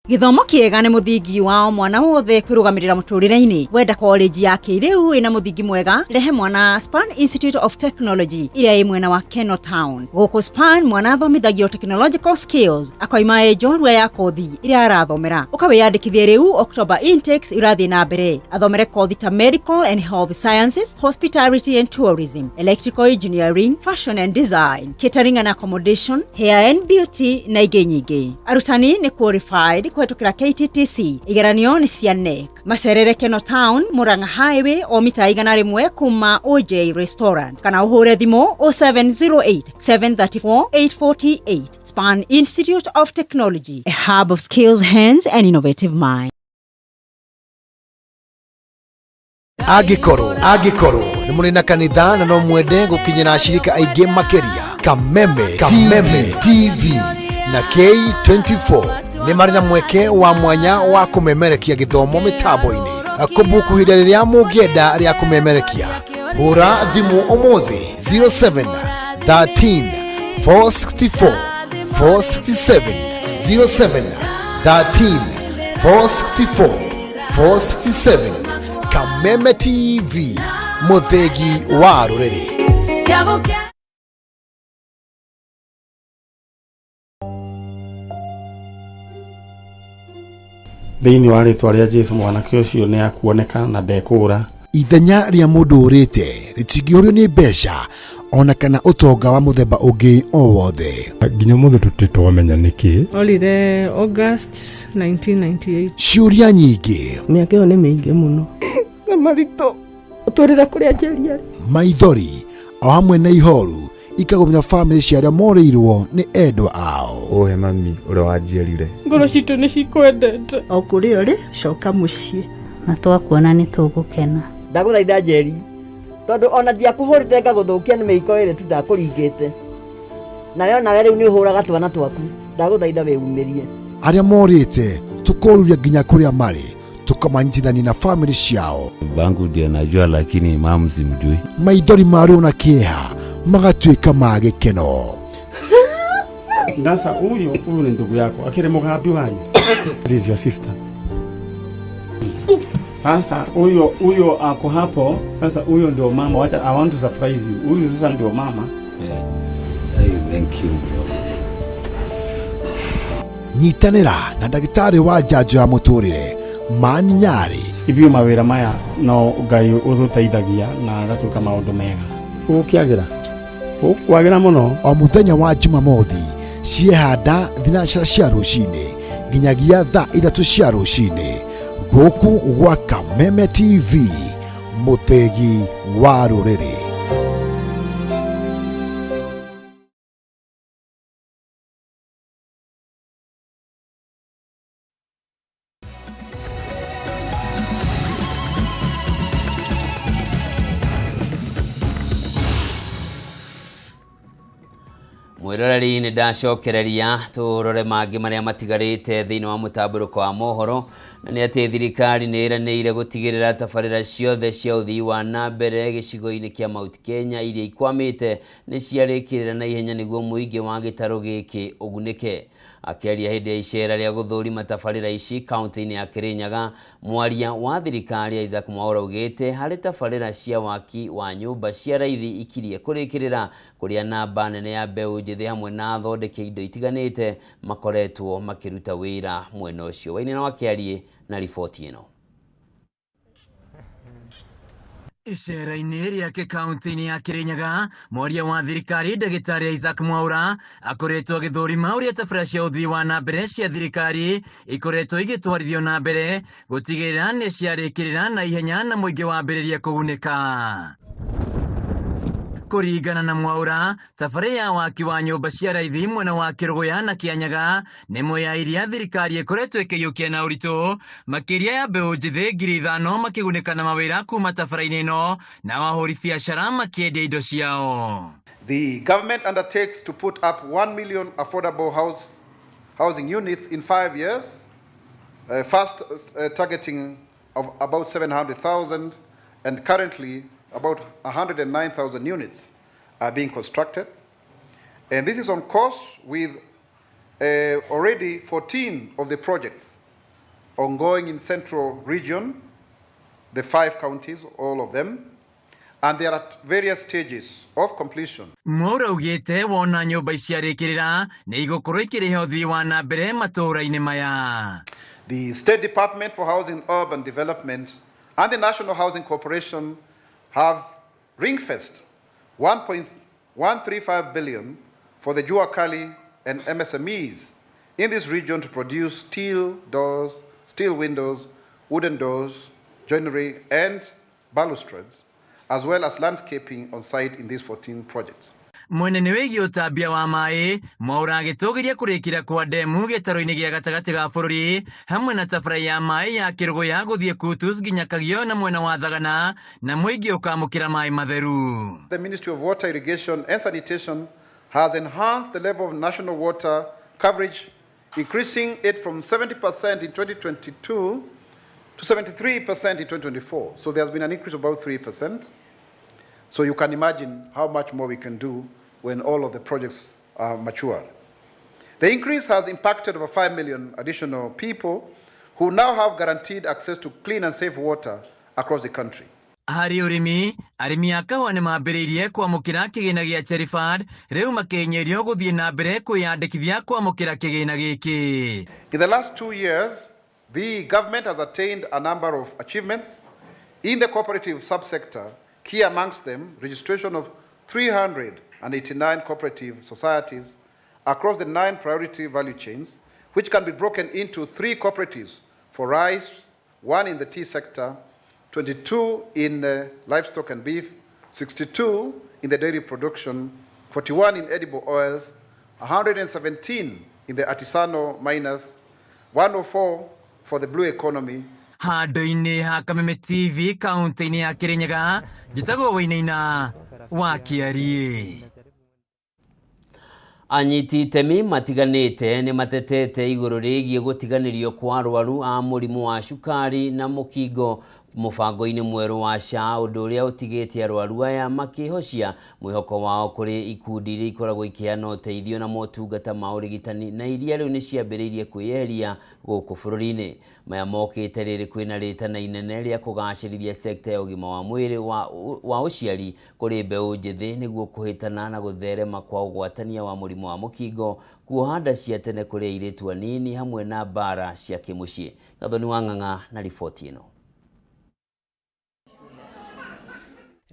Gĩthomo kĩega nĩ mũthingi wa o mwana wothe kwĩrũgamĩrĩra mũtũrĩre-inĩ. Wenda college ya kĩrĩu ĩna mũthingi mwega, rehe mwana Span Institute of Technology ĩrĩa ĩ mwena wa Keno Town. Gũkũ Span mwana athomithagio technological skills akoima ĩ njorua ya kothi ĩrĩa arathomera. Ũkawĩyandĩkithie rĩu October intakes irathiĩ na mbere. Athomere kothi ta medical and health sciences, hospitality and tourism, electrical engineering, fashion and design, catering and accommodation, hair and beauty na ingĩ nyingĩ. Arutani nĩ qualified kũhetũkĩra KTTC. Igeranio nĩ cia KNEC. Macerere Keno Town, Murang'a Highway o mita 100 kuma OJ Restaurant kana ũhũre thimũ 0708 734 848. Span Institute of Technology, a hub of skills, hands and innovative minds. Angĩkorwo angĩkorwo nĩ mũrĩ na kanitha na no mwende gũkinyĩra ashirika aingĩ makĩria, Kameme Kameme TV na K24 nĩ marĩ na mweke wa mwanya wa kũmemerekia gĩthomo mĩtambo-inĩ. Kũbuku ihinda rĩrĩa mũngĩenda rĩa kũmemerekia, hũra thimũ ũmũthĩ 07 13 464 467, 07 13 464 467. Kameme TV, mũthĩgi wa rũrĩrĩ. Thĩinĩ wa rĩtwa rĩa Jesu, mwanake ũcio nĩ akuoneka na ndekũũra. Ithenya rĩa mũndũ ũrĩte rĩtingĩũrio nĩ mbeca ona kana ũtonga wa mũthemba ũngĩ o wothe. Nginya mũthĩ tũtirĩ twamenya nĩkĩ. Orire August 1998. Ciũria nyingĩ, Mĩaka ĩyo nĩ mĩingĩ mũno. Na maritũ. Ũtwĩrĩra kũrĩa Njeri arĩ. Maithori o hamwe na ihoru ikagũmĩra bamĩrĩ cia arĩa morĩirwo nĩ endwa ao. Ũhe mami ũrĩa wanjiarire. Ngoro citũ nĩ cikwendete. O kũrĩa ũrĩ, coka mũciĩ. Na twakuona nĩ tũgũkena. Ndagũthaitha Njeri, tondũ ona ndiakũhũrĩte ngagũthũkia nĩ mĩiko ĩrĩ tu ndakũringĩte nayo, nawe rĩu nĩ ũhũraga twana twaku. Ndagũthaitha wĩumĩrie. Arĩa morĩte tũkoruria nginya kũrĩa marĩ, tũkamanyitithania na bamĩrĩ ciao. Babangu ndio najua, lakini mamu simjui. Maithori ma ruo na kĩeha magatuĩka ma gĩkeno. Sasa huyu huyu ni ndugu yako, akiri mugambi wanyu. This is your sister. Sasa huyo huyo ako hapo. Sasa huyo ndio mama. Wacha, I want to surprise you. Huyu sasa ndio mama. Yeah. Hey, thank you bro. Nyitanĩra na ndagĩtarĩ wa njanjo ya mũtũrĩre Mani Nyarĩ. Ithuĩ mawĩra maya no Ngai ũtũteithagia na agatuĩka maũndũ mega. Gũkĩagĩra. Gũkwagĩra mũno. O mũthenya wa Jumamothi ciehanda 3 cia rũcinĩ nginyagia thaa 3 cia rũcinĩ gũkũ gwa Kameme TV, mũthĩgi wa rũrĩrĩ. Mwiroreri, nĩ ndacokereria tũrore mangĩ marĩa matigarĩte thĩinĩ wa mũtambũrũko wa mohoro, na nĩ atĩ thirikari nĩ ĩranĩire gũtigĩrĩra tabarĩra ciothe cia ũthii wa na mbere gĩcigo-inĩ kĩa Mount Kenya iria ikwamĩte nĩ ciarĩkĩrĩra na ihenya nĩguo mũingĩ wa gĩtarũ gĩkĩ ũgunĩke. Akĩaria hĩndĩ ya icera rĩa gũthũrima tabarĩra ici kaunti-inĩ ya Kirinyaga, mwaria wa thirikari Isaac Mwaura augĩte harĩ tabarĩra cia waki wa nyũmba cia raithi ikirie kũrĩkĩrĩra, kũrĩa namba nene ya mbeũ njĩthĩ hamwe na athondeki indo itiganĩte makoretwo makĩruta wĩra mwena ũcio. Wainĩ wa Kĩariĩ na riboti ĩno. Icera-inĩ rĩake kaunti-inĩ ya Kirinyaga, mwaria wa thirikari ndagĩtarĩ Isaac Mwaura akoretwo agĩthũrima ũrĩa tabarĩra cia ũthii wa na mbere cia thirikari ikoretwo igĩtwarithio na mbere gũtigĩrĩra nĩ ciarĩkĩrĩra na ihenya na mũingĩ wambĩrĩria kũgunĩka. Kũringana na Mwaura, tabarĩra ya waki wa nyũmba cia raithi mwena wa Kĩrũgũya na Kĩanyaga nĩ ĩmwe ya iria thirikari ĩkoretwo ĩkĩiyũkia na ũritũ, makĩria ya mbeũ njĩthĩ 5,000 makĩgunĩka na mawĩra kuma tabarĩra-inĩ ĩno na ahũri biacara makĩendia indo ciao. The government undertakes to put up 1 million affordable housing units in 5 years, first targeting of about 700,000, and currently about 109,000 units are being constructed. And this is on course with already 14 of the projects ongoing in Central Region, the 5 counties, all of them, and they are at various stages of completion. Mwaura augĩte wona nyũmba ici ciarĩkĩrĩra nĩ igũkorwo ikĩrehe ũthii wa na mbere matũũra-inĩ maya. The State Department for Housing and Urban Development and the National Housing Corporation have ring-fenced 1.135 billion for the Jua Kali and MSMEs in this region to produce steel doors, steel windows, wooden doors, joinery and balustrades, as well as landscaping on site in these 14 projects. Mwena-inĩ wĩgiĩ ũtambia wa maĩ, Mwaura agĩtũgĩria kũrĩkĩra kwa ndemu gĩtarũ-inĩ gĩa gatagatĩ ga bũrũri hamwe na tabara ya maĩ ya Kĩrũgũya gũthiĩ Kutus nginya Kagio na mwena wa Thagana na mũingĩ ũkamũkĩra maĩ matheru. The Ministry of Water, Irrigation and Sanitation has enhanced the level of national water coverage, increasing it from 70% in 2022 to 73% in 2024. So there has been an increase of about 3%. So you can imagine how much more we can do when all of the projects are mature. The increase has impacted over 5 million additional people who now have guaranteed access to clean and safe water across the country. Harĩ ũrĩmi, arĩmi a kahũa nĩ mambĩrĩirie kwamũkĩra kĩgĩna gĩa Cherry Fund, rĩu makĩhinyĩrĩrio gũthiĩ na mbere kwĩyandĩkithia kwamũkĩra kĩgĩna gĩkĩ. In the last 2 years, the government has attained a number of achievements in the cooperative subsector, key amongst them registration of 389 cooperative societies across the 9 priority value chains, which can be broken into 3 cooperatives for rice, 1 in the tea sector, 22 in livestock and beef, 62 in the dairy production, 41 in edible oils, 117 in the artisanal miners, 104 for the blue economy. Handũ-inĩ ha Kameme TV kaunti-inĩ ya Kirinyaga, njĩtagwo Wainaina wa Kĩariĩ. Anyiti itemi matiganĩte nĩ matetete igũrũ rĩgiĩ gũtiganĩrio kwa arwaru a mũrimũ wa cukari na mũkingo mũbango-inĩ mwerũ wa SHA, ũndũ ũrĩa ũtigĩte arwaru aya makĩhocia mwĩhoko wao kũrĩ ikundi iria ikoragwo ikĩheana ũteithio na motungata ma ũrigitani na iria rĩu nĩ ciambĩrĩirie kwĩyeheria gũkũ bũrũri-inĩ. Maya mokĩte rĩrĩ kwĩna rĩtana inene rĩa kũgacĩrithia sekta ya ũgima wa mwĩrĩ wa ũciari kũrĩ mbeũ njĩthĩ nĩguo kũhĩtana na gũtherema kwa ũgwatania wa mũrimũ wa mũkingo, kuoha nda cia tene kũrĩ airĩtu anini hamwe na mbara cia kĩmũciĩ. Gathoni wa Ng'ang'a na riboti ĩno.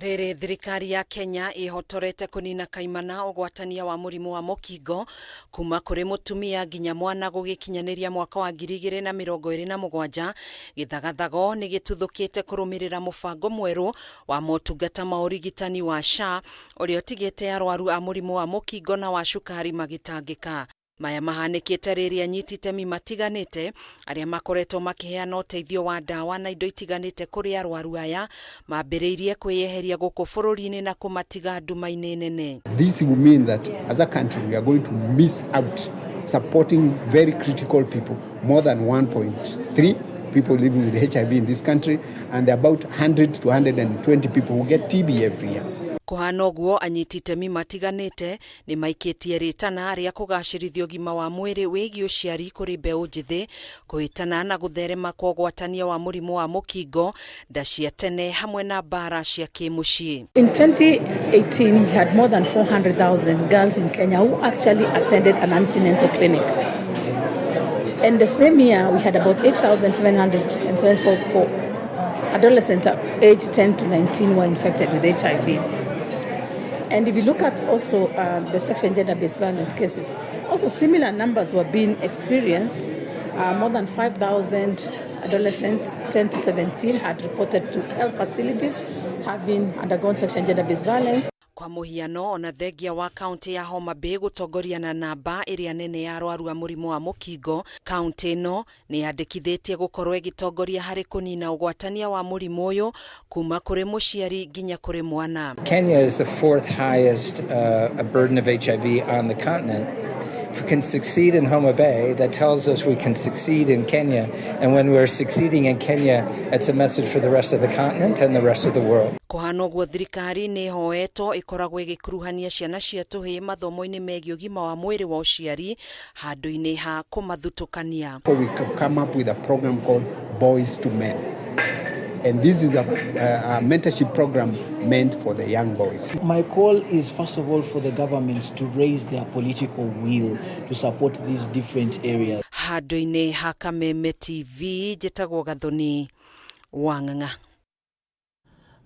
Rĩrĩ thirikari ya Kenya ĩhotorete kũnina kaimana ũgwatania wa mũrimũ wa mũkingo kuma kũrĩ mũtumia nginya mwana gũgĩkinyanĩria mwaka wa 2027, gĩthagathago nĩ gĩtuthũkĩte kũrũmĩrĩra mũbango mwerũ wa motungata ma ũrigitani wa SHA ũrĩa ũtigĩte arwaru a mũrimũ wa mũkingo na wa cukari magĩtangĩka. Maya mahanĩkĩte rĩrĩa anyiti itemi matiganĩte arĩa makoretwo makĩheana ũteithio wa ndawa na indo itiganĩte kũrĩ arwaru aya mambĩrĩirie kwĩyeheria gũkũ bũrũri-inĩ na kũmatiga nduma-inĩ nene. This will mean that as a country we are going to miss out supporting very critical people, more than 1.3 people living with HIV in this country, and there are about 100 to 120 people who get TB every year. Kũhana ũguo, anyiti itemi matiganĩte nĩ maikĩtie rĩtana rĩa kũgacĩrithia ũgima wa mwĩrĩ wĩgiĩ ũciari kũrĩ mbeũ njĩthĩ, kũhĩtana na gũtherema kwa ũgwatania wa mũrimũ wa mũkingo, nda cia tene hamwe na mbara cia kĩmũciĩ. In 2018, we had more than 400,000 girls in Kenya who actually attended an antenatal clinic. And the same year, we had about 8,774 adolescents aged 10 to 19 were infected with HIV. And if you look at also the sexual and gender-based violence cases, also similar numbers were being experienced. More than 5,000 adolescents 10 to 17 had reported to health facilities having undergone sexual and gender-based violence. Kwa mũhiano, ona thengia wa kaunti ya Homa Bay gũtongoria na namba ĩrĩa nene ya arwaru a mũrimũ wa mũkingo, kaunti ĩno nĩ yandĩkithĩtie gũkorwo ĩgĩtongoria harĩ kũnina ũgwatania wa mũrimũ ũyũ kuma kũrĩ mũciari nginya kũrĩ mwana. Kenya is the fourth highest burden of HIV on the continent. If we can succeed in Homa Bay, that tells us we can succeed in Kenya. And when we're succeeding in Kenya, it's a message for the rest of the continent and the rest of the world. Kũhana ũguo thirikari nĩ ĩhoetwo ĩkoragwo ĩgĩkuruhania ciana cia tũhĩĩ mathomo-inĩ megiĩ ũgima wa mwĩrĩ wa ũciari handũ-inĩ ha kũmathutũkania. We have come up with a program called Boys to Men. And this is a mentorship program meant for the young boys. My call is first of all for the government to raise their political will to support these different areas. Handũ-inĩ ha Kameme TV njĩtagwo Gathoni Wang'ang'a.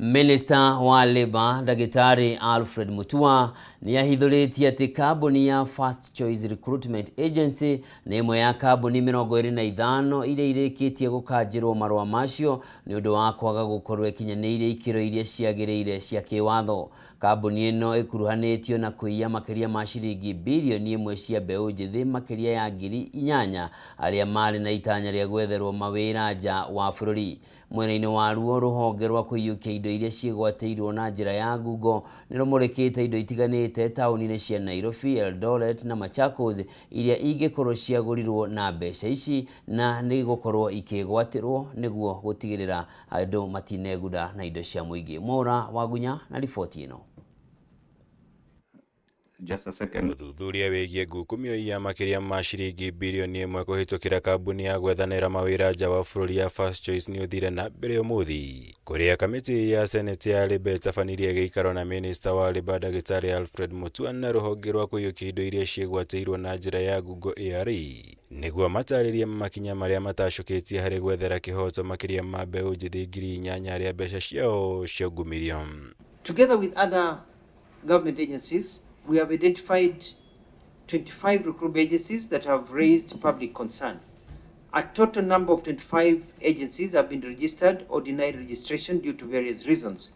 Minister wa Labour Ndagĩtarĩ Alfred Mutua nĩ ahithũrĩtie atĩ kambuni ya First Choice Recruitment Agency nĩ ĩmwe ya kambuni 25 iria irĩkĩtie gũkanjĩrwo marũa macio nĩ ũndũ wa kwaga gũkorwo ĩkinyanĩirie ikĩro iria ciagĩrĩire cia kĩwatho. Kambuni ĩno ĩkuruhanĩtio na kũiya makĩria ma ciringi birioni 1 cia mbeũ njĩthĩ makĩria ya 8,000 arĩa marĩ na itanya rĩa gwetherwo mawĩra nja wa bũrũri. Mwena-inĩ waruo rũhonge rwa kũiyũkia indo iria ciĩgwatĩirwo na njĩra ya ngungo nĩ rũmũrĩkĩte indo itiganĩte taũni-inĩ cia Nairobi, Eldoret na Machakos iria ingĩkorwo ciagũrirwo na mbeca ici na nĩ gũkorwo ikĩgwatĩrwo nĩguo gũtigĩrĩra andũ matinegunda na indo cia mũingĩ. Mwaura Wagunya na riboti ĩno. Just a second. Ũthuthuria wĩgiĩ ngukumio ya makĩria ma ciringi birioni 1 kũhĩtũkĩra kambuni ya gwethanĩra mawĩra nja wa bũrũri ya First Choice nĩ ũthire na mbere ũmũthĩ kũrĩa kamĩtĩ ya Senate ya Labour ĩtabanirie gĩikaro na minista wa Labour ndagĩtarĩ Alfred Mutua na rũhonge rwa kũiyũkia indo iria ciĩgwatĩirwo na njĩra ya ngungo ARA nĩguo matarĩrie makinya marĩa matacũkĩtie harĩ gwethera kĩhoto makĩria ma mbeũ njĩthĩ 8,000 arĩa mbeca ciao ciaungumirio. Together with other government agencies, we have identified 25 recruitment agencies that have raised public concern. A total number of 25 agencies have been registered or denied registration due to various reasons.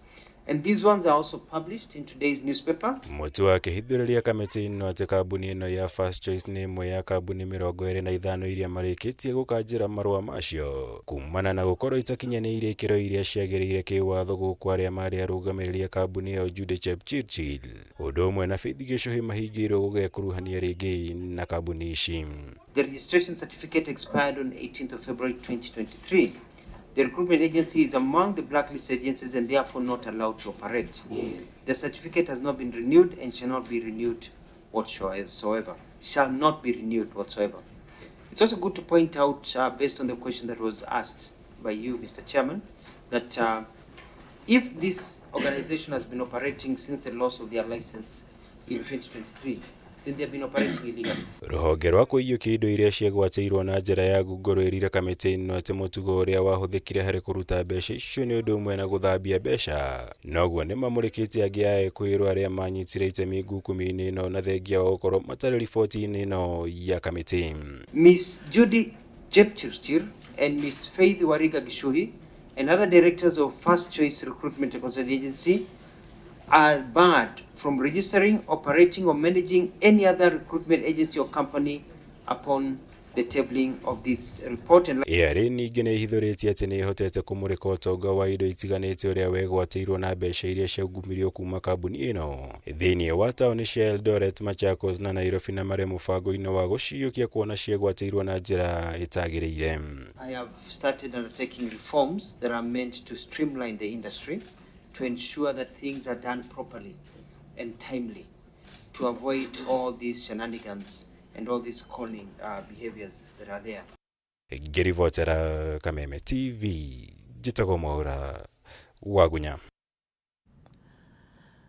And these ones are also published in today's newspaper. Mutua akĩhithũrĩria kamĩtĩ ĩno atĩ kambuni ĩno ya First Choice nĩ ĩmwe ya kambuni 25 iria marĩkĩtie gũkanjĩra marũa macio kumana na gũkorwo itakinyanĩirie ikĩro iria ciagĩrĩire kĩwatho gũkũ arĩa marĩ arũgamĩrĩri a kambuni ĩyo Jude Chepchirchir ũndũ ũmwe na Faith Gĩcũhĩ mahingĩirwo gũgekuruhania rĩngĩ na kambuni ici. The registration certificate expired on 18th of February 2023. The recruitment agency is among the blacklist agencies and therefore not allowed to operate. The certificate has not been renewed and shall not be renewed whatsoever. Shall not be renewed whatsoever. It's also good to point out, based on the question that was asked by you, Mr. Chairman, that if this organization has been operating since the loss of their license in 2023, then they have been operating illegally. Rũhonge rwa kũiyũkia indo iria ciĩgwatĩirwo na njĩra ya ngungo rwĩrire kamĩtĩ ĩno atĩ mũtugo ũrĩa wahũthĩkire harĩ kũruta mbeca icio nĩ ũndũ ũmwe na gũthambia mbeca noguo nĩ mamũrĩkĩte angĩ a ekũĩrwo arĩa manyitire itemi ngukumio-inĩ ĩno na thengia wa gũkorwo matarĩ riboti-inĩ ĩno ya kamĩtĩ. Miss Judy Jepchirchir and Miss Faith Wariga Gishuhi and other directors of First Choice Recruitment and Consulting Agency are barred from registering, operating, or managing any other recruitment agency or company upon the tabling of this report. And ARA ningĩ nĩ ĩhithũrĩtie atĩ nĩ ĩhotete kũmũrĩka ũtonga wa indo itiganĩte ũrĩa wegwatĩirwo na mbeca iria ciaungumirio kuma kambuni ĩno thĩinĩ wa taũni cia Eldoret, Machakos na Nairobi na marĩ mũbango-inĩ wa gũciiyũkia kuona ciegwatĩirwo na njĩra ĩtagĩrĩire. I have started undertaking reforms that are meant to streamline the industry, to ensure that things are done properly and timely, to avoid all these shenanigans and all these conning behaviors that are there. Ngĩribotera Kameme TV, njĩtagwo Mwaura Wagunya.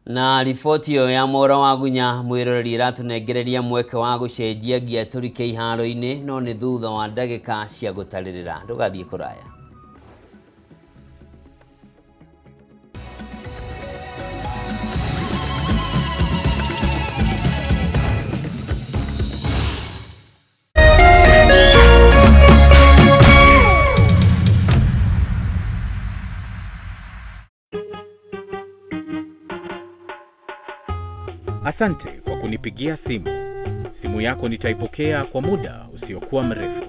Na riboti ĩyo ya Mwaura Wagunya mwĩroreri ĩratũnengereria mweke wa gũcenjia ngia tũrike iharo-inĩ no nĩ thutha wa ndagĩka cia gũtarĩrĩra. Ndũgathiĩ kũraya. Asante kwa kunipigia simu. Simu yako nitaipokea kwa muda usiokuwa mrefu.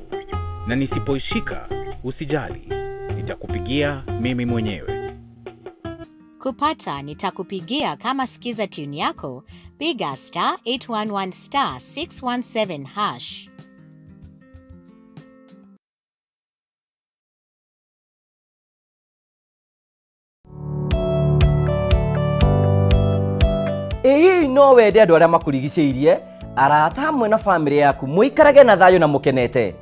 Na nisipoishika, usijali. Nitakupigia mimi mwenyewe. Kupata nitakupigia kama skiza tune yako, piga *811 *617#. Ĩ hihi no wende andũ arĩa makũrigicĩirie, arata hamwe na bamĩrĩ yaku mũikarage na thayũ na mũkenete?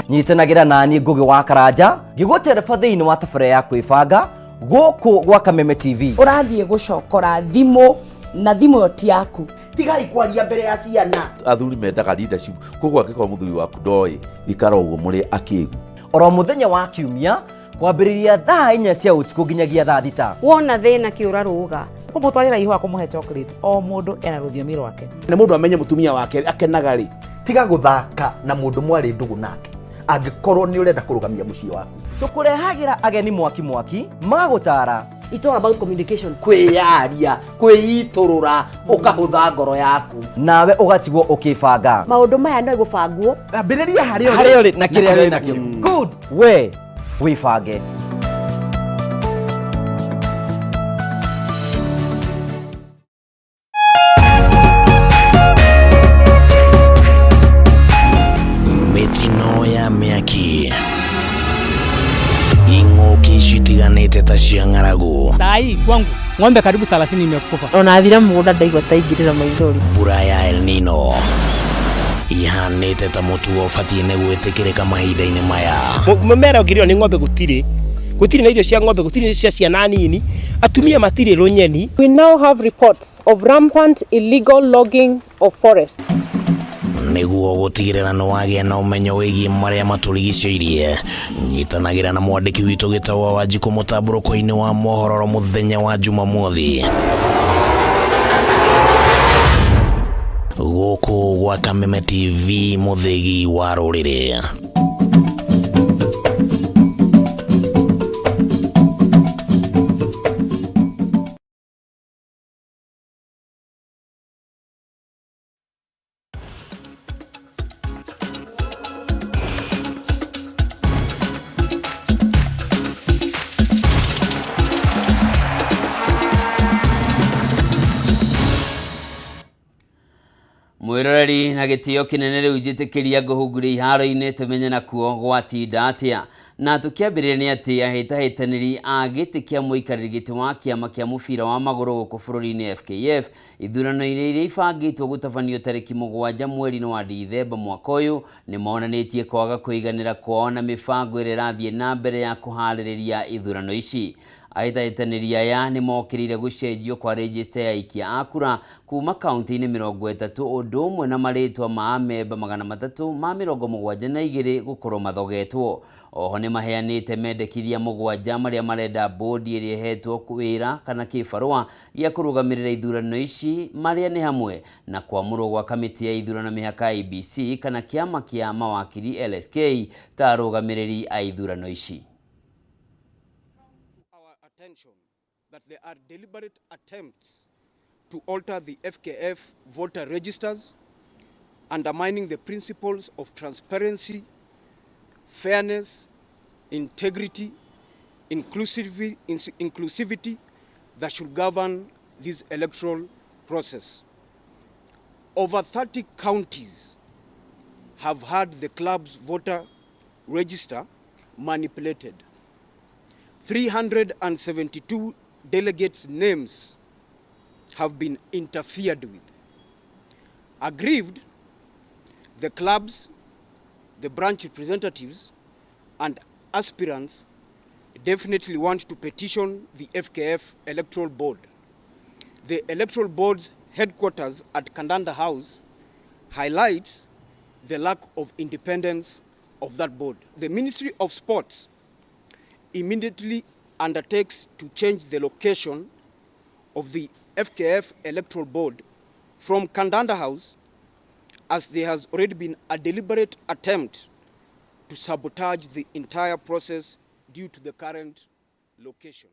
Nyitanagĩra naniĩ Ngũgĩ wa Karanja ngĩgũtereba thĩinĩ wa tabarĩra ya kwĩbanga gũkũ gwa Kameme TV. Ũrathiĩ gũcokora thimũ na thimũ ĩyo ti yaku. Tigai kwaria mbere ya ciana. Athuri mendaga leadership, koguo angĩkorwo mũthuri waku ndoĩ, ikara ũguo mũrĩ akĩgu. Oro mũthenya wa Kiumia kwambĩrĩria thaa inya cia ũtukũ nginyagia thaa thita. Wona thĩna kĩũra rũga. Kũmũtwarĩra ihũa kũmũhe chocolate, o mũndũ ena rũthiomi rwake. Na mũndũ amenye mũtumia wake akenaga rĩ. Tiga gũthaka na mũndũ mwarĩ ndũgũ nake angĩkorwo nĩ ũrenda kũrũgamia mũciĩ waku. Tũkũrehagĩra ageni mwaki mwaki magũtara. It's all about communication. Kwĩyaria, kwĩitũrũra, ũkahũtha ngoro yaku. Nawe ũgatigwo ũkĩbanga. Maũndũ maya no gũbangwo. Ambĩrĩria harĩa Harĩa ũrĩ na kĩrĩa wĩ nakĩo. Good. We wĩbange. Mĩtino ya mĩaki, ing'ũki citiganĩte ta cia ng'aragu. Sai kwangu ng'ombe karibu 30 imekufa. Ona athira mũgũnda ndaigua ta ingĩrĩra maithori. Mbura ya El Nino ihanĩte ta mũtugo ũbatiĩ nĩ gwĩtĩkĩrĩka mahinda-inĩ maya. Mũmera ũngĩrĩo nĩ ng'ombe gũtirĩ, gũtirĩ na irio cia ng'ombe, gũtirĩ cia ciana nini, atumia matirĩ rũnyeni. We now have reports of rampant illegal logging of forests. Nĩguo gũtigĩrĩra nĩ wagĩa na ũmenyo wĩgiĩ marĩa matũrigicĩirie, nyitanagĩra na mwandĩki witũ Gĩtaũ wa Wanjikũ mũtambũrũko-inĩ wa mohoro mũthenya wa Jumamothi. Gũkũ gwa Kameme TV, mũthĩgi wa rũrĩrĩ. Mwiroreri na gĩtĩo kĩnene rĩu njĩtĩkĩria ngũhungure iharo-inĩ tũmenye nakuo gwatinda atĩa. Na tũkĩambĩrĩria nĩ atĩ ahĩtahĩtanĩri a gĩtĩ kĩa mũikarĩri gĩtĩ wa kĩama kĩa mũbira wa magũrũ gũkũ bũrũri-inĩ FKF ithurano-inĩ iria ibangĩtwo gũtabanio tarĩki mũgwanja mweri-inĩ wa Dithemba mwaka ũyũ nĩ monanĩtie kwaga kũiganĩra kwao na mĩbango ĩrĩa ĩrathiĩ na mbere ya kũharĩrĩria ithurano ici. Ahĩtahĩtanĩri aya nĩ mokĩrĩire gũcenjio kwa rejista ya aikia a kura kuma kaunti-inĩ 30 ũndũ ũmwe na marĩtwa ma amemba 372 gũkorwo mathogetwo. Oho nĩ maheanĩte mendekithia mũgwanja marĩa marenda bodi ĩrĩa ĩhetwo wĩra kana kĩbarũa gĩa kũrũgamĩrĩra ithurano ici marĩa nĩ hamwe na kwamũrwo gwa kamĩtĩ ya ithurano mĩhaka IEBC kana kĩama kĩa mawakiri LSK ta arũgamĩrĩri a ithurano ici. That there are deliberate attempts to alter the FKF voter registers, undermining the principles of transparency, fairness, integrity, inclusivity that should govern this electoral process. Over 30 counties have had the club's voter register manipulated. 372 delegates' names have been interfered with. Aggrieved, the clubs, the branch representatives, and aspirants definitely want to petition the FKF Electoral Board. The Electoral Board's headquarters at Kandanda House highlights the lack of independence of that board. The Ministry of Sports immediately undertakes to change the location of the FKF Electoral Board from Kandanda House, as there has already been a deliberate attempt to sabotage the entire process due to the current location.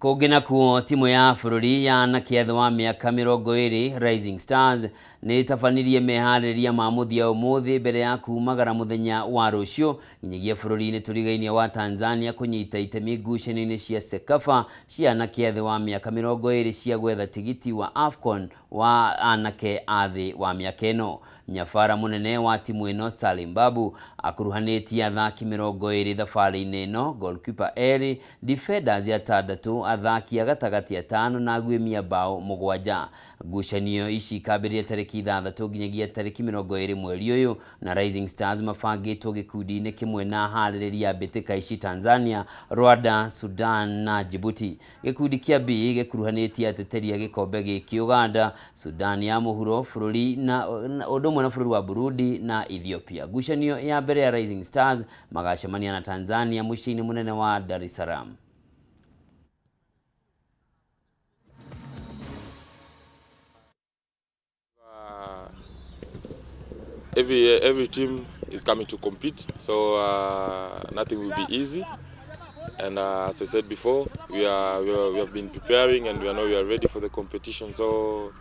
Kũngĩ nakuo timu ya bũrũri ya anake a thĩ wa mĩaka 20 Rising Stars nĩ ĩtabanirie meharĩrĩria ma mũthia ũmũthĩ mbere ya kumagara mũthenya wa rũciũ nginyagia bũrũri-inĩ tũrigainie wa Tanzania kũnyita itemi ngucanio-inĩ cia CECAFA cia anake a thĩ wa mĩaka 20 cia gwetha tigiti wa AFCON wa anake a thĩ wa mĩaka ĩno. Nyabara mũnene wa timu ĩno Salim Babu akuruhanĩtie athaki 20 thabarĩ-inĩ ĩno, goalkeeper erĩ, defenders atandatũ, Athaki a gatagatĩ atano na aguĩmi a bao 7. Ngucanio ici ikambĩrĩria tarĩki 6 nginyagia tarĩki 20 mweri ũyũ, na Rising Stars mabangĩtwo gĩkundi-inĩ kĩmwe na harĩrĩria a mbĩtĩka ici Tanzania, Rwanda, Sudan na Djibouti. Gĩkundi kĩa B gĩkuruhanĩtie ateteri a gĩkombe gĩkĩ Uganda, Sudan ya mũhuro, bũrũri na ũndũ ũmwe na bũrũri wa Burundi na Ethiopia. Ngucanio ya mbere ya Rising Stars magacemania na Tanzania mũciĩ-inĩ mũnene wa Dar es Salaam. Every team is coming to compete, so nothing will be easy. And as I said before, we have been preparing and we know we are ready for the competition. So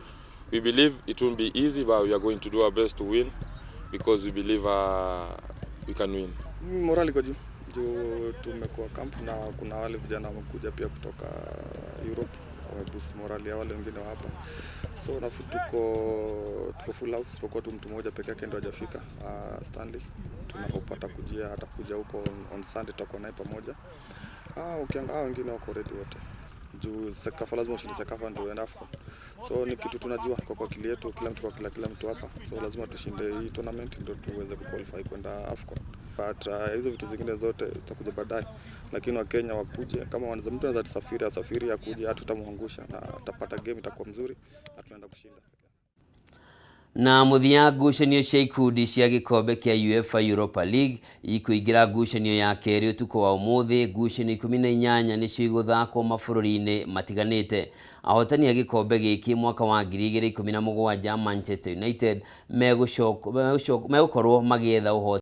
we believe it won't be easy, but we are going to do our best to win because we believe we can win. Morali iko juu juu tumekuwa camp na kuna wale vijana wamekuja pia kutoka Europe wameboost morali ya wale wengine wa hapa, so nafu tuko full house, isipokuwa tu mtu mmoja peke yake ndio hajafika, Stanley. Tuna hope atakuja huko on Sunday, tutakuwa naye pamoja. Ukiangalia wengine wako ready wote juu CECAFA lazima ushinde CECAFA ndio uende AFCON, so ni kitu tunajua kwa akili yetu, kila mtu kwa kila mtu hapa, so lazima tushinde hii tournament ndio tuweze kuqualify kwenda AFCON. But hizo vitu zingine zote zitakuja baadaye, lakini Wakenya wakuje, kama mtu anaweza tusafiri asafiri akuje, hatutamwangusha na atapata game itakuwa mzuri na tunaenda kushinda. Na muthia ngucanio cia ikundi cia gikombe kia UEFA Europa League ikuingira ngucanio ya keri utuku wa umuthi. Ngucanio 18 nicio iguthakwo mabũrũri-inĩ matiganĩte. Ahotani a gikombe giki mwaka wa 2017 Manchester United megũkorwo magĩetha ũhotani.